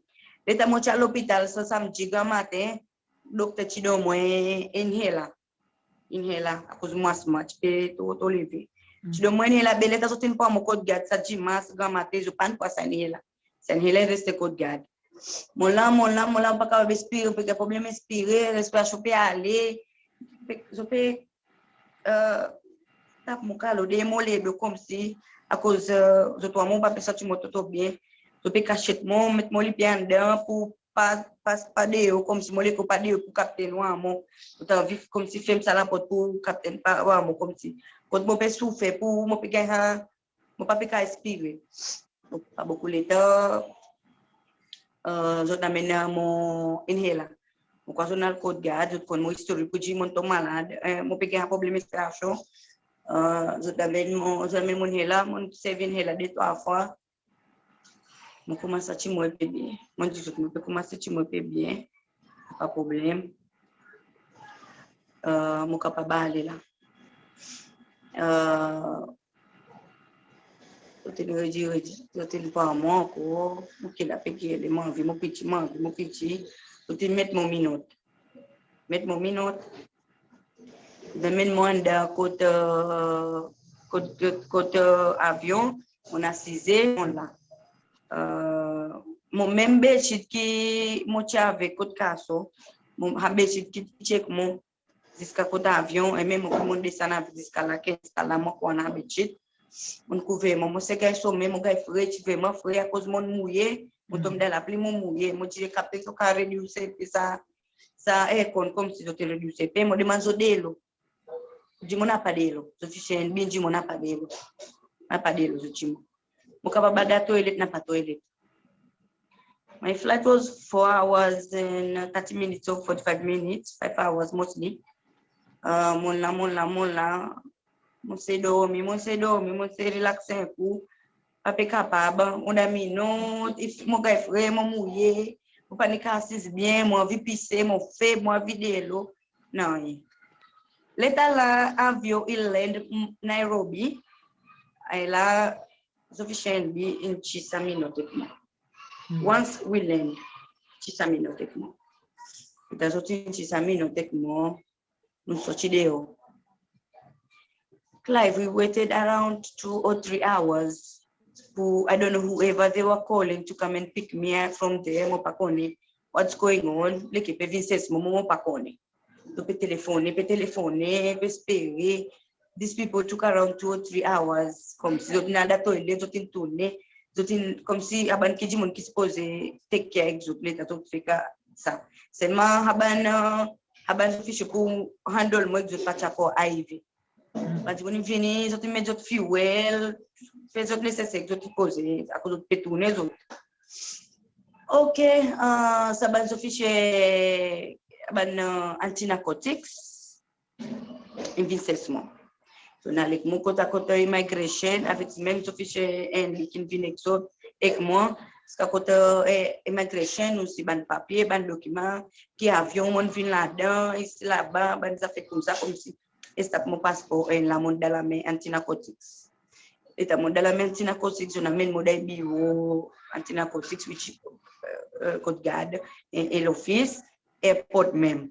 letan mon ti al lopital sa Samdi granmaten, dokter ti donn mwan inhaler. Inhaler, akoz mon asma ti pe tro, tro leve. Ti donn mwan inhaler, be letan zot in pran mwan kot gard sa Dimanch granmaten, zot pa'n pran sa inhaler. Sa inhaler reste kot gard. Mon la, mon la, mon la, mon pa kapab espire, pe ganny problenm espire, respirasyon pe ale, pe, zot pe e, tap mon kalo, deryer mon ledo konmsi, akoz, e, zot war mwan pa pe santi mwan tro tro byen. Zot pe kasyet mwan, met mon lipye andan pour pa, pa, pa deor, konmsi mon lekor pa deor pour kaptenn war mwan. Zot anvi konmsi ferm sa laport pour kaptenn pa war mwan konmsi. Kot mon pe soufer pour, mon pe ganny sa mon pa pe kapab espire. Donk, pa bokou letan, e, zot anmenn mon inhaler. Mon krwar zot al kot gard, zot konn mon istori pour dir mon tonm malad, e, mon pe ganny problenm respirasyon. E, zot anmenn mon, zot anmenn mon inhaler, mon servi inhaler de trwa fwa. Mon konmans santi mwan pe byen. Mon dir zot, mon pe konmans santi mwan pe byen. Pa problenm. E, mon kapab ale la. E, zot in redi, redi, zot in pran mwan ankor. Mon kit la pe gele, mon anvi mon piti, mon anvi mon piti. Zot in met mon minot. Met mon minot. Zot anmenn mwan andan kot, e, kot, kot, kot, e, avyon. Mon asize, mon la. E, mon menm bedsheet ki mon ti avek kot kason, mon, sa bedsheet ki ti ek mwan ziska kot avyon, e menm mon, mon desann avyon ziska la, ki sa la mon konn annan bedsheet. Mon kouver mwan, mon se ganny sonmen, mon ganny fre, ti vreman fre, akoz mon mouye, mon tonm dan lapli, mon mouye. Mon dir kaptenn si ou kapab redwir sa, sa aircon konmsi zot in redwir pe, mon demann zot delo. Dimoun napa delo. Zot ti sey, bin dimoun napa delo. Napa delo, zot dir mwan. Mon kapab al dan toilet, napa toilet. My flight was four hours and thirty minutes or forty-five minutes, five hours mostly. E, mon la, mon la, mon la. Mon se dormi, mon se dormi, mon se relax en kou. Pa pe kapab, mon dan minot, if mon ganny fre, mon mouye, mon pa ni kapab asiz byen, mon anvi pise, mon feb, mon anvi delo. Nanryen. Letan la avyon i land, m, Nairobi, e la zofisye ANB in tir sa minot ek mwan. Once we land, tir sa minot ek mwan. Letan zot in tir sa minot ek mwan, nou sorti deor. Clive, we waited around two or three hours. Pour, I don't know whoever they were calling to come and pick me up from there, mon pa konnen what's going on. Lekel pe vin sers mwan, mon pa konnen. Zot pe telefonnen, pe telefonnen, pe espere. these people took around two or three hours. Konmsi zot in al dan toilet, zot in tournen, zot in, konmsi a bann ki dimoun ki sipoze take care ek zot, letan zot fek sa. Selman a bann, a bann zofisye pour handle mwan ek zot pa ti ankor arive. Bann dimoun in vini, zot in met zot fuel, fer zot neseser ki zot ti poze, akoz zot pe tournen zot. OK, sa bann zofisye, bann anti-narcotics in vin sers mwan. So, in al ek mwan kot, kot immigration, avek menm zofisye Henry ki'n vin ek zot, ek mwan, ziska kot immigration, osi bann papye, bann dokiman, ki avyon mon'n vin ladan, isi laba, bann zafer koumsa, konmsi e stop mon paspor, e la mon'n dan lanmen anti-narcotics. Letan mon'n dan lanmen anti-narcotics, zot in anmenn mwan dan biro anti-narcotics, which, kot gard e lofis, airport menm.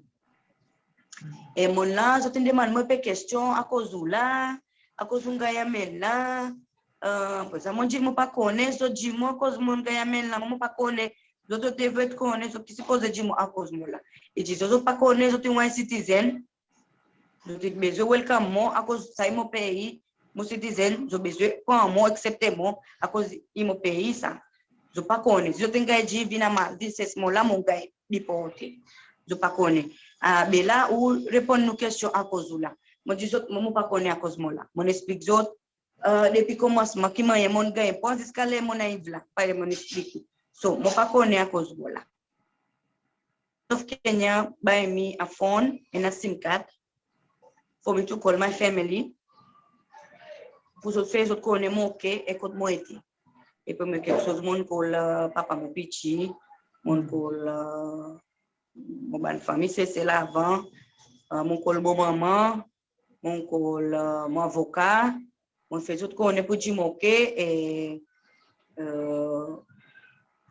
E mon'n la, zot in demann mwan pe kestyon, akoz ou la, akoz ou ganny anmenn la. Prezan mon dir mon pa konnen, zot dir mwan akoz mon ganny anmenn la, mon pa konnen. Zot, zot devret konnen, zot ki sipoze dir mwan akoz mon la. E dir zot, zot pa konnen, zot i mwan citizen. Zot bezwen welcome mwan akoz sa i mon pei, mon citizen, zot bezwen pran mwan, aksepte mwan akoz i mon pei sa. Zot pa konnen. Si zot in ganny dir vin anmar, vin sers mwan la, mon ganny deporte. Zot pa konnen. A, be la ou reponn nou kestyon akoz ou la. Mon dir zot, mon, mon pa konnen akoz mon la. Mon'n eksplik zot depi konmansman ki mannyer mon'n ganny pran ziska ler mon'n ariv la. Parey mon'n eksplik. So, mon pa konnen akoz mon la. Of Kenya bay mi a phone and a SIM card for me to call my family, pour zot fer zot konnen mon OK e kot mon ete. E premye keksoz, mon'n call papa mon piti, mon'n call mon bann fanmir Sesel avan, mon'n call mon manman, mon'n call mon avoka, mon'n fer zot konnen pour dir mon OK, e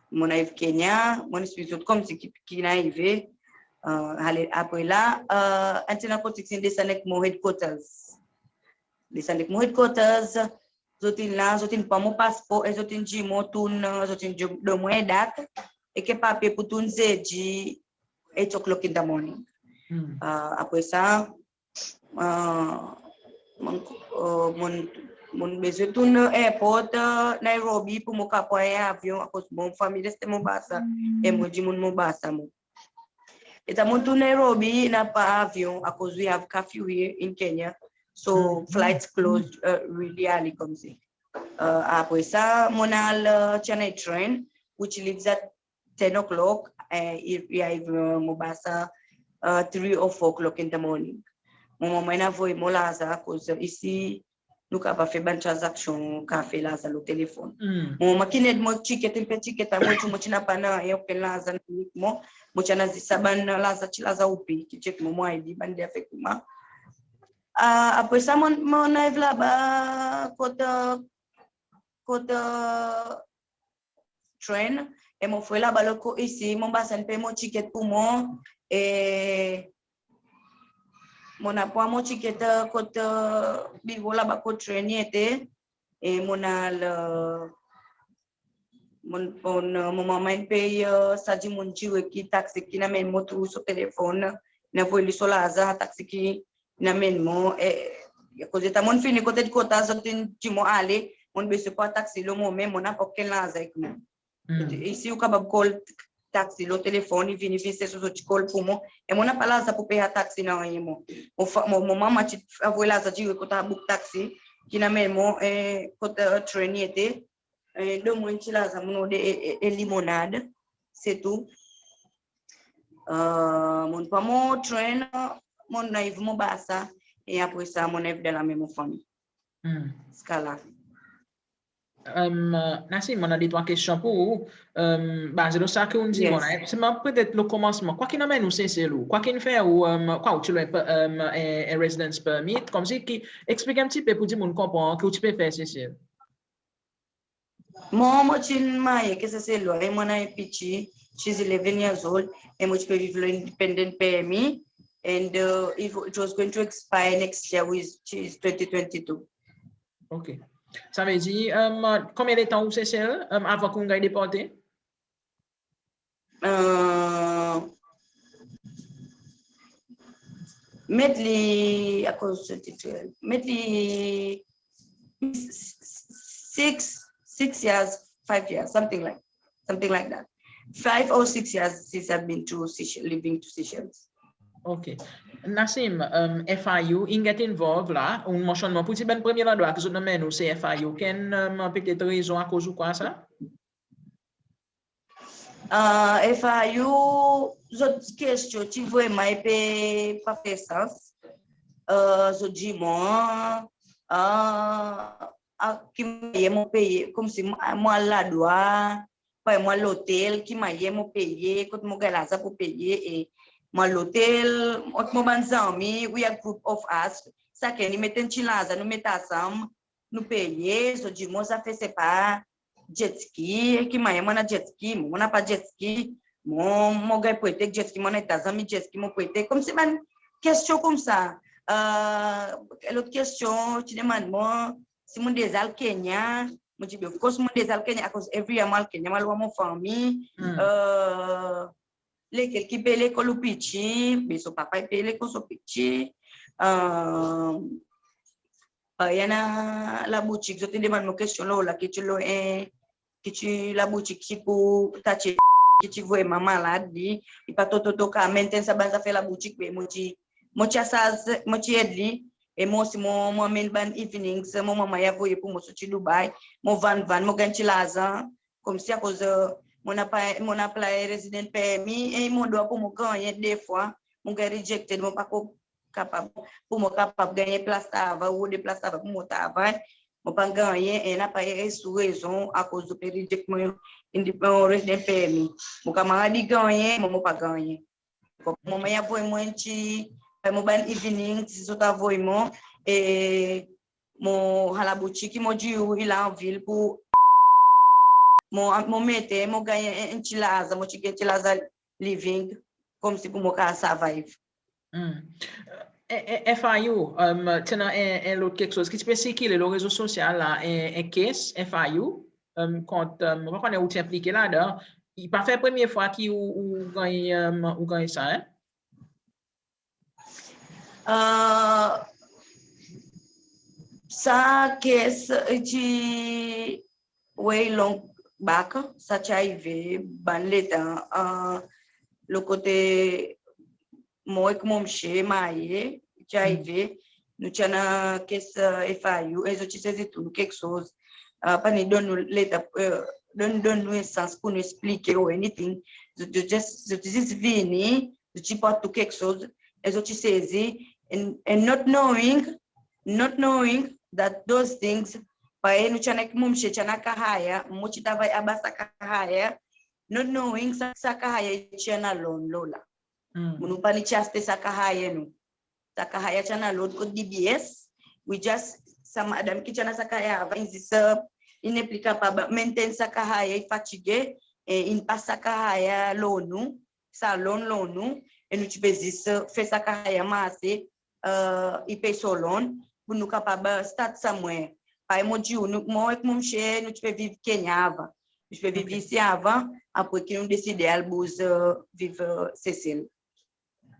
mon'n ariv Kenya, mon'n eksplik zot konmsi ki, ki'n arive. Ale, apre la, anti-narcotics in desann ek mon headquarters. Desann ek mon headquarters, zot in la, zot in pran mon paspor e zot in dir mon tourn, zot in donn mwan en dat e ki papye pour tourn Zedi eight o'clock in the morning. Apre sa, mon, mon bezwen tourn airport Nairobi pour mon kapab pran en avyon akoz mon fanmir reste Mombasa e mon dimoun Mombasa mwan. Letan mon tourn Nairobi, napa avyon akoz we have curfew here in Kenya. So flights closed really early konmsi. Apre sa, mon'n al tyen en train which leaves at ten o'clock, e i ariv Mombasa three or four o'clock in the morning. Mon manman in avoy mon larzan akoz isi nou kapab fer bann tranzaksyon, kapav fer larzan lo telefonn. Mon manman ki'n ed mon tiket, en pe tiket, mon ti, mon ti napa nanryen, okenn larzan, mon ti annan zis sa bann larzan, ti larzan roupi ki ti ek mwan, mon ID, bann de afè koumsa. Apre sa, mon, mon ariv laba kot, kot train, e mon frer laba lot kote isi, Mombasa in pey mon tiket pour mwan, e mon al pran mon tiket kot biro laba kot train i ete, e mon al, mon, mon, mon manman in pey sa dimoun direk ki taxi ki'n anmenn mon through son telefonn, in avoy li son larzan, taxi ki in anmenn mwan, e, akoz letan mon'n fini kot headquarters, zot in dir mwan ale, mon'n bezwen pran taxi lo mwan menm, mon napa okenn larzan ek mwan. Isi ou kapab call taxi lo telefonn, i vini, vin sers ou, zot i call pour mwan. E mon napa larzan pour pey sa taxi, nanryen mwan. Mon, mon manman ti avoy larzan direk kot sa book taxi ki'n anmenn mwan, e, kot train i ete. E, donn mwan ti larzan, mon nonm de, e, e, e limonad, se tou. Mon pran mon train, mon ariv Mombasa, e apre sa mon ariv dan lanmen mon fanmir. Ziska la. Nassim, mon annan de trwa kestyon pour ou. Baze lo sa ki ou'n dir mwan la, selman petet lo konmansman, kwa ki'n anmenn ou Sesel ou? Kwa ki'n fer ou, kwa ou ti lo en residence permit, konmsi ki, eksplik en pti pe pour dimoun konpran ki ou ti pe fer Sesel. Mon, mon ti'n marye ek en Seselwa, e mon annan en piti, she's eleven years old, e mon ti pe viv lo independent permit, and it was going to expire next year, which is twenty twenty-two. OK. Savedir, konbyen letan ou Sesel avan ki ou'n ganny deporte? Met li, akoz, met li six, six years, five years, something like, something like that. Five or six years since I've been to Seychelles, living to Seychelles. Ok. Nassim, um, F I U in get involved la, ou mansyonn mwan pour dir bann premye landrwa ki zot anmenn ou se F I U. Ken, um, petet rezon akoz ou krwar sa? Uh, F I U, zot kestyon ti vreman en pe pa fer sans. Uh, zot dir mwan, uh, a ki mannyer mon peye, konmsi mon al ladrwat, parey mon al lotel, ki mannyer mon peye, kot mon ganny larzan pour peye, e mon al lotel, ant mon bann zanmi, we are group of us, sakenn i met en pti larzan, nou met ansanm, nou peye, zot dir mwan zafer sepa jet ski, ki mannyer mon annan jet ski, mon napa jet ski, mon, mon ganny prete jet ski, mon annan zanmi jet ski, mon prete, konmsi bann kestyon koumsa. Uh, lot kestyon, ti demann mwan si mon deza al Kenya, mon dir, of course, mon deza al Kenya, akoz every year mon al Kenya, mon al war mon fanmir. Hmm. Uh, lekel ki pey lekol ou piti, be son papa i pey lekol son piti. Uh, uh, i annan laboutik, zot in demann mwan kestyon lo la, ki ti lo en, ki ti laboutik ki ti pour tache, ki ti vreman malad li, i pa tro tro tro kapab maintain sa bann zafer laboutik, be mon ti, mon ti asaz, mon ti ed li, e mwan osi mon, mon anmenn bann evenings, mon manman i avoye pour mon sorti Dubai, mon vann vann, mon ganny pti larzan, konmsi akoz, uh, mon apply, mon apply resident permit, e mon drwa pour mon gannyen de fwa, mon ganny rejected, mon pa kapab, pour mon kapab gannyen plas travay, ou de plas travay pour mon travay, mon pa gannyen, e napa en sou rezon akoz zot pe reject mon, in di, mon resident permit. Mon kanmarad i gannyen, mon, mon pa gannyen. Mon manman i avoy mwan ti, mon bann evening, si zot avoy mwan, e mon al laboutik, mon dir ou i la an vil pour mon, mon mete, mon ganny en, en pti larzan, mon ti ganny en pti larzan living, konmsi pour mon kapab survive. Hmm. E, e, F I U, um, ti annan en, en lot keksoz ki ti pe sirkile lo rezo sosyal la, en, en case F I U, um, kont, um, mon pa konnen ou ti enplike ladan. I pa fer premye fwa ki ou, ou ganny, um, ou ganny sa, en? Uh, sa case, uh, ti way long back, sa ti arive bann letan, uh, lo kote mon ek mon msye marye, ti arive, nou ti annan case, uh, F I U, e zot ti sezi tou nou keksoz. Uh, pa ni donn nou letan, uh, donn, donn nou en sans pour nou eksplike or anything. Zot, zot just, zot ti zis vini, zot ti pran tou keksoz, e zot ti sezi, and, and not knowing, not knowing that those things, parey nou ti annan ek mon msye ti annan car hire, mon ti travay anba sa car hire, not knowing sa, sa car hire ti annan loan lo la. Hmm. Mon, nou pa ni ti aste sa car hire nou. Sa car hire ti annan loan kot D B S. We just, sa madanm ki ti annan sa car hire avan, i zis, uh, i nepli kapab maintain sa car hire, i fatige, e in pas sa car hire lo nou, sa loan lo nou, e nou ti pe zis, uh, fer sa car hire marse, uh, i pey son loan, pour nou kapab, uh, start somewhere. Parey mon dir ou, nou, mon ek mon msye, nou ti pe viv Kenya avan. Nou ti pe viv isi avan, apre ki nou deside al bouz, uh, viv, uh, Sesel.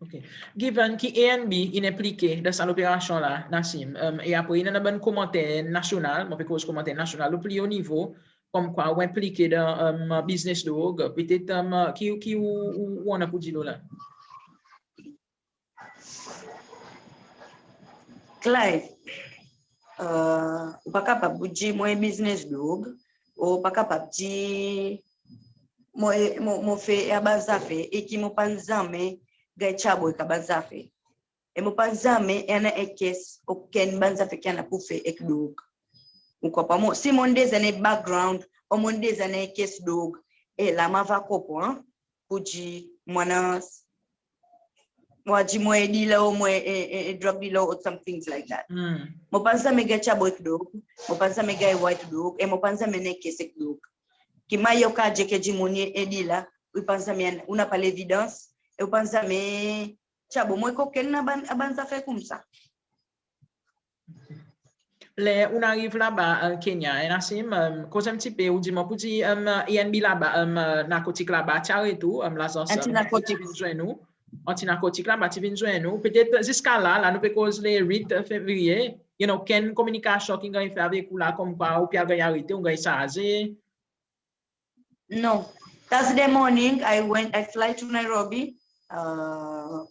Ok. Given ki A N B in enplike dan sa loperasyon la, Nassim, um, e apre i annan bann komanter nasyonal, mon pe koz komanter nasyonal, lo pli o nivo, konmkwa ou enplike dan, um, biznes drog, petet, um, ki, ki ou, ou, ou annan pour dir lo la? Clive, uh, ou pa kapab dir mon en biznes drog, ou pa kapab dir mon, mon, mon fer sa bann zafer e ki mon pa'n zanmen ganny trouble ek sa bann zafer. E mon pa'n zanmen annan en case, okenn bann zafer ki annan pour fer ek drog. Ou konpran? Mon, si mon deza annan background, ou mon deza annan case drog, e la mon ava konpran pour dir mon annan, mon a dir mon en dealer, mon en, en, en drug dealer or some things like that. Hmm. Mon pa'n zanmen ganny trouble ek drog, mon pa'n zanmen ganny war ek drog, e mon pa'n zanmen annan case ek drog. Ki mannyer ou kapab dir ki dimoun i en dealer, ou pa'n zanmen, ou napa levidans, e ou pa'n zanmen trouble mon ek okenn bann, bann zafer koumsa. Ler ou'n ariv laba, uh, Kenya, en, Nassim, um, koz en pti pe, ou dir mwan pour dir, um, A N B laba, um, uh, narkotik laba ti aret ou, um, lazans, um, narkotik zwenn ou, anti-narkotik la pa ti vin zwenn ou. Petet ziska la, la nou pe koz le wit Fevrye, you know, ken kominikasyon ki'n ganny fer avek ou la, konmkwa ou pe al ganny arete, ou ganny sarze? No. Thursday morning, I went, I fly to Nairobi. Uh,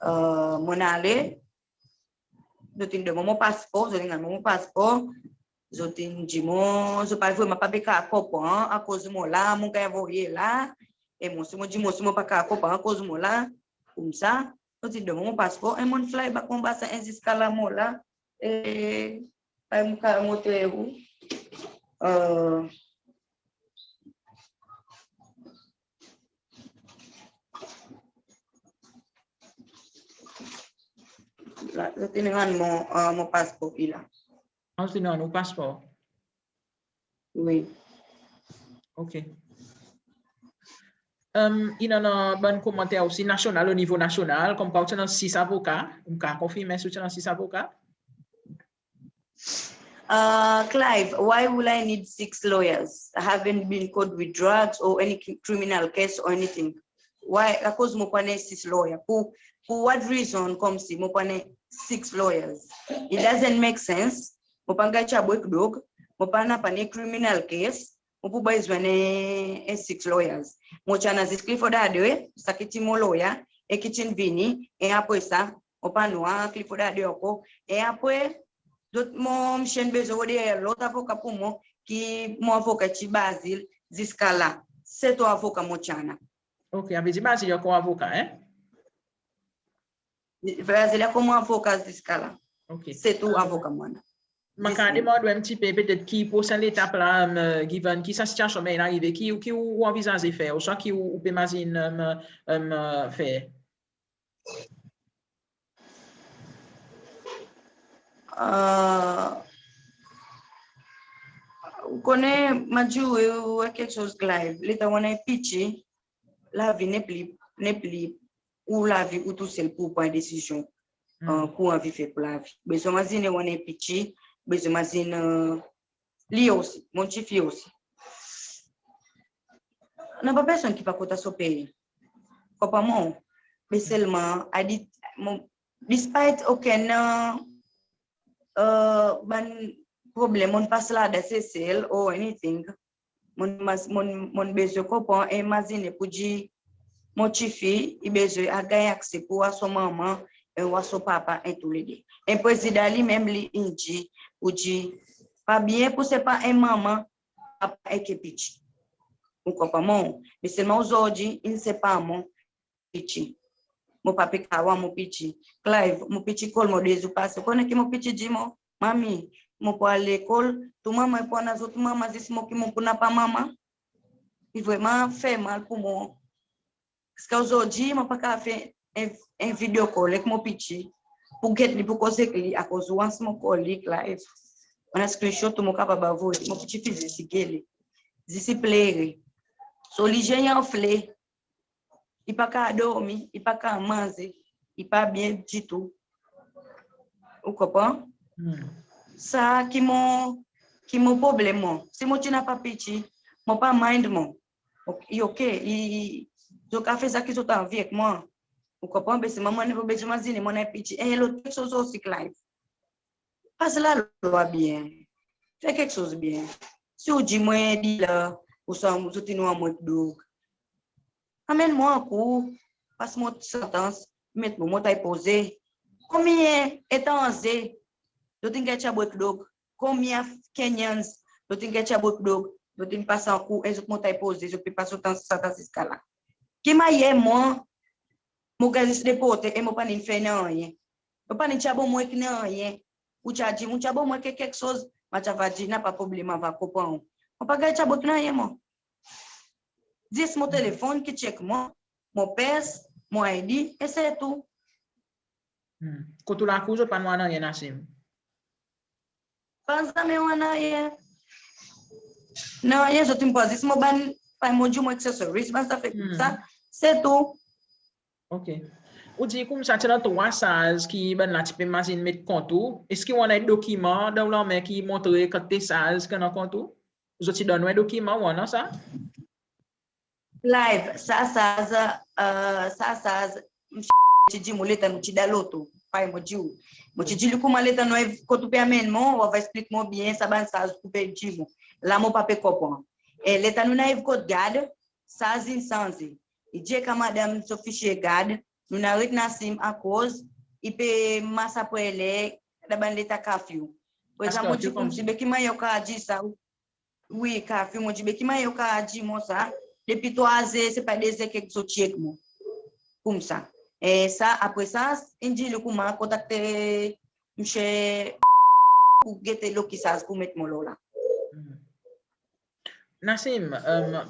uh, mon ale, zot in demann mon paspor, zot in demann mon paspor. Zot in dir mon, zot pa vreman pa pe kapab konpran akoz mon la, mon ganny anvoye la. E mwan si mon dir mon, si mon pa kapab konpran akoz mon la, koumsa, zot in demann mon paspor, e mon fly back Mombasa, e ziska la mon la. E, pa mon kapab montre ou. Uh, la, zot in rann mon, uh, mon paspor la. Ah, zot in rann ou paspor? Wi. OK. Um, i annan bann komanter osi nasyonal, o nivo nasyonal, konmkwa ou ti annan sis avoka. Ou kapab konfirmen si ou ti annan sis avoka? Uh, Clive, why will I need six lawyers? I haven't been caught with drugs or any cri- criminal case or anything. Why? Akoz mon pou annan sis lawyer? Pour, pour what reason konmsi mon pou annan six lawyers? It doesn't make sense. Mon pa'n ganny tyabwe ek drog, mon pa napa ni criminal case, mon pou bezwen en, en six lawyers. Mon ti annan zis Clifford Adre, sa ki ti mon lawyer, e ki ti'n vini, e apre sa, mon pa'n war Clifford Adre ankor. E apre, zot mon, msye in bezwen rod en lot avoka pour mwan, ki mon avoka ti Bazil ziska la. Se tou avoka mon ti annan. OK, anvi dir Bazil ankor avoka, en? Bazil ankor mon avoka ziska la. OK. Se tou avoka mon annan. Mon kapab demann ou en pti pe, petet ki prosen letap la, um, given ki sa sitiyasyon in arive, ki, ki ou anvizaze fer, ouswa ki ou, ou pe mazin, um, um, fer? Uh, ou konnen, mon dir ou, ou keksoz Clive, letan ou annan en pti, lavi nepli, nepli ou lavi ou tousel pour pran desizyon, uh, ki ou anvi fer pour lavi. Bezwen mazinen ou annan en pti, bezwen mazinen, uh, li osi, mon tifi osi. Napa personn ki pa kontan son pei. Konpran mwan? Me selman, I did, mon, despite okenn, uh, bann problenm mon pas ladan Sesel or anything, mon, mon, mon bezwen konpran e mazinen pour dir mon tifi i bezwen ganny akse pour war son manman e war son papa, en toulede. E prezidan li menm li in dir, pour dir pa byen pour separ en manman, papa ek pti. Ou konpran mwan? Me selman ozordi in separ mon pti. Mon pa pe kapab war mon pti. Clive, mon pti call mwan de zour pase. Ou konnen ki mon pti dir mwan? Manmi, mon pou al lekol, tou manman i pou annan zot manman, zis mwan ki mon pou napa manman. I vreman fer mal pour mwan. Ziska ozordi mon pa kapab fer en, en video call ek mon pti pour get li, pour koz ek li, akoz once mon call li, Clive, mon annan screenshot tou, mon kapab anvoye, mon pti fizi ti gele, zis i plere. So li zenn i anfle, i pa kapab dormi, i pa kapab manze, i pa byen ditou. Ou konpran? Hmm. Sa ki mon, ki mon problenm mwan. Si mon ti napa pti, mon pa mind mwan. OK, i OK, i, i, zot kapab fer sa ki zot anvi ek mwan. Ou konpran? Be selman mon, mon bezwen mazinen mon annan pti. E lot keksoz osi, Clive. Pas lalwa byen. Fer keksoz byen. Si ou dir mwan dealer, ouswa zot in war mwan ek drog, anmenn mwan ankour, pas mon santans, met mwan, mon tay poze. Konbyen etranze zot in ganny tyabwe ek drog? Konbyen Kenyans zot in ganny tyabwe ek drog, zot in pas ankour, e zot mon tay poze, zot pe pas zot santans ziska la? Ki mannyer mwan, mon ganny zis deporte e mon pa'n fer nanryen? Mon pa'n tyabwe mwan ek nanryen. Ou ti a dir mon tyabwe mwan ek keksoz, mon ti ava dir napa problenm, mon ava konpran ou. Mon pa ganny tyabwe ek nanryen mwan. Zis mon telefonn ki check mwan, mon pers, mon ID, e se tou. Hmm. Kot ou lakour, zot pa'n war nanryen, Nassim? Pa zanmen war nanryen. Nanryen, zot in pran zis mon bann, pa mon dir mon accessories, bann zafer koumsa, se tou. OK. Ou dir koumsa ti annan trwa SARS ki bann la ti pe mazin met kont ou. Eski ou annan dokiman dan ou lanmen ki montre kantite SARS ki annan kont ou? Zot ti donn ou en dokiman, ou annan sa? Clive, sa SARS, e, sa SARS msye ti dir mwan letan nou ti dan loto, parey mon dir ou. Mon ti dir li koumsa letan nou ariv kot ou pe anmenn mwan, ou ava eksplik mwan byen sa bann saz ou pe dir mwan. La mon pa pe konpran. E letan nou'n ariv kot gard, saz in sanze. I dir ek madanm so fisye gard, nou'n aret Nassim akoz i pe mars apre ler dan bann leta kafyou. Prezan mon dir koumsi, be ki mannyer ou kapab dir sa? Wi, kafyou, mon dir, be ki mannyer ou kapab dir mwan sa? Depi trwa zer, se pa de zer kek zot ti ek mwan. Koumsa. E sa, apre sa, in dir li koumsa kontakte msye pour gete lo ki saz pour met mwan lo la. Nassim,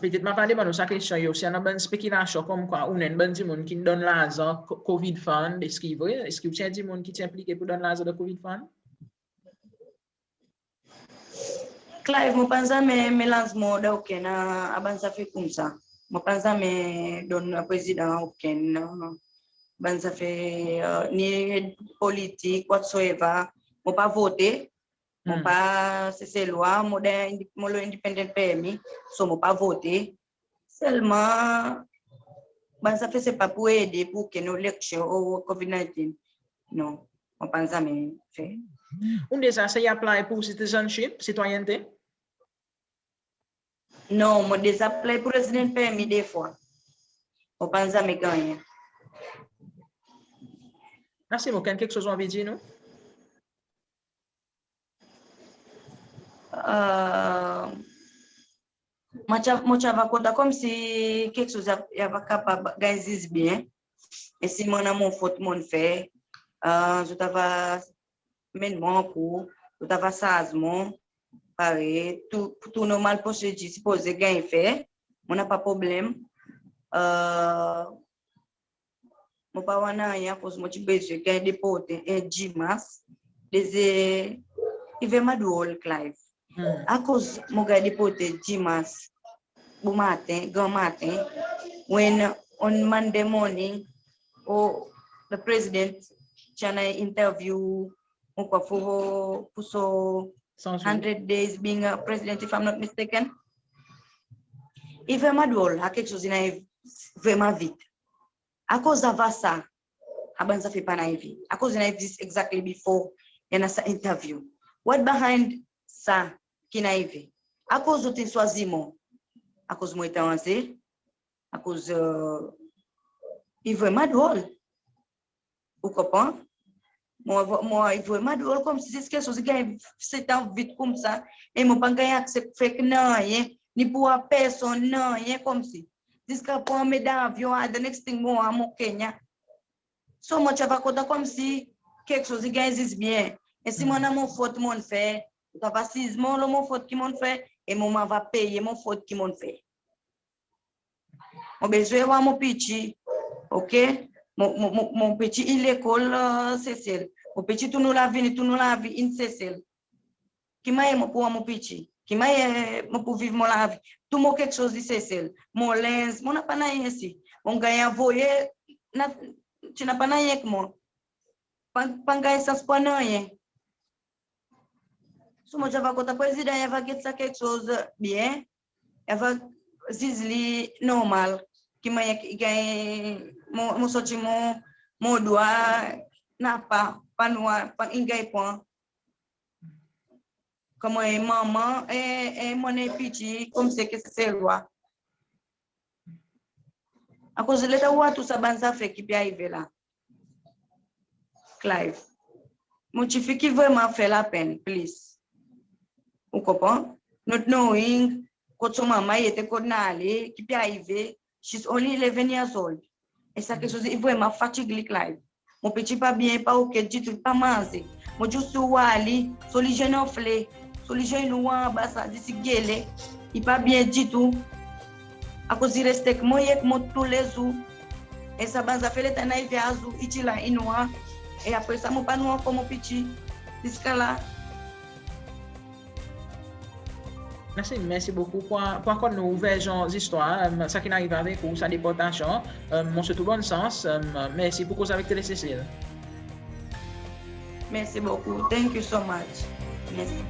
petet mon ava demann ou sa kestyon, i annan bann spekilasyon konmkwa ou enn bann dimoun ki'n donn larzan co-, covid fund, eski i vre? Eski ou ti enn dimoun ki ti enplike pour donn larzan dan covid fund? Clive, mon pa'n zanmen melanz mwan dan okenn bann zafer koumsa. Mon pa'n zanmen donn prezidan okenn bann zafer, ni politik, whatsoever. Mon pa vote, mon pa Seselwa, mon dan, mon lo independent permit, so mon pa vote. Selman, bann zafer se pa pour ede pour okenn eleksyon o covid nineteen. Non, mon pa'n zanmen fer. Ou'n deza sey apply pour citizenship, sitwayennte? Non, mon deza apply pour resident permit de fwa. Mon pa'n zanmen gannyen. Nassim, okenn keksoz ou anvi dir nou? Mon ti ava, mon ti ava kontan konmsi keksoz i ava kapab ganny ziz byen. E si mon annan mon fot mon'n fer, zot ava menm mwan ankour, zot ava sarz mwan, parey tou, tou normal prosedir sipoze ganny fer, mon napa problenm. Mon pa war nanryen akoz mon ti bezwen ganny deporte en dimas. Dezye, i vreman drol, Clive. Akoz mon ganny deporte dimas bomaten, granmaten, when on Monday morning, o, the president ti annan en interview, mon krwar pour, pour so hundred days being a president, if I'm not mistaken. I vreman drol, sa keksoz in ariv vreman vit. Akoz avan sa, sa bann zafer pa'n arive? Akoz in arive zis exactly before i annan sa interview? What behind sa ki'n arive? Akoz zot in swazir mwan? Akoz mon etranze? Akoz, i vreman drol. Ou konpran? Mon, mon, i vreman drol konmsi keksoz i ganny setan vit koumsa, e mon pa'n ganny akse fer nanryen, ni pour war personn, nanryen konmsi. Ziska pran met dan avyon, a, the next thing mon war mon Kenya. So mon ti ava kontan konmsi keksoz i ganny ziz byen. E si mon annan mon fot mon'n fer, zot ava siz mwan lo mon fot ki mon'n fer, e mon ava peye mon fot ki mon'n fer. Mon bezwen war mon piti, ok? Mon, mon, mon, mon piti i lekol Sesel. Mon piti tou nou lavi, ni tou nou lavi in Sesel. Ki mannyer mon pour war mon piti? Ki mannyer mon pour viv mon lavi? Tou mon keksoz i Sesel. Mon lenz, mon napa nanryen isi. Mon ganny anvoye, ti napa nanryen ek mwan. Pa'n, pa'n ganny sans pran nanryen. So mon ti ava kontan prezidan i ava get sa keksoz byen, i ava ziz li normal. Ki mannyer ki ganny, mon, mon sorti mon, mon drwa, napa, pa'n war, pa'n ganny pran. Konman en manman, e, e mon annan piti, konmsi ki Seselwa. Akoz letan ou war tou sa bann zafer ki pe arive la, Clive, mon tifi ki vreman fer lapenn plis. Ou konpran? Not knowing kot son manman i ete, kot in ale, ki pe arive. She's only eleven years old. E sa keksoz i vreman fatig li, Clive. Mon piti pa byen, pa ok ditou, pa manze. Mon zis tou war li, so lizye in anfle, so lizye in nwanr anba sa, zis i gele, i pa byen ditou. Akoz i reste ek mwan, i ek mwan toulezour. E sa bann zafer letan in arive azour, i ti la, i nwanr. E apre sa mon pa'n war ankor mon piti ziska la. Nassim, mersi bokou pour, pour rakonte nou ou versyon zistwar, sa ki'n arive avek ou, sa deportasyon. Mon swet ou bonn sans. Mersi pour koz avek Tele Sesel. Mersi bokou. Thank you so much. Mersi.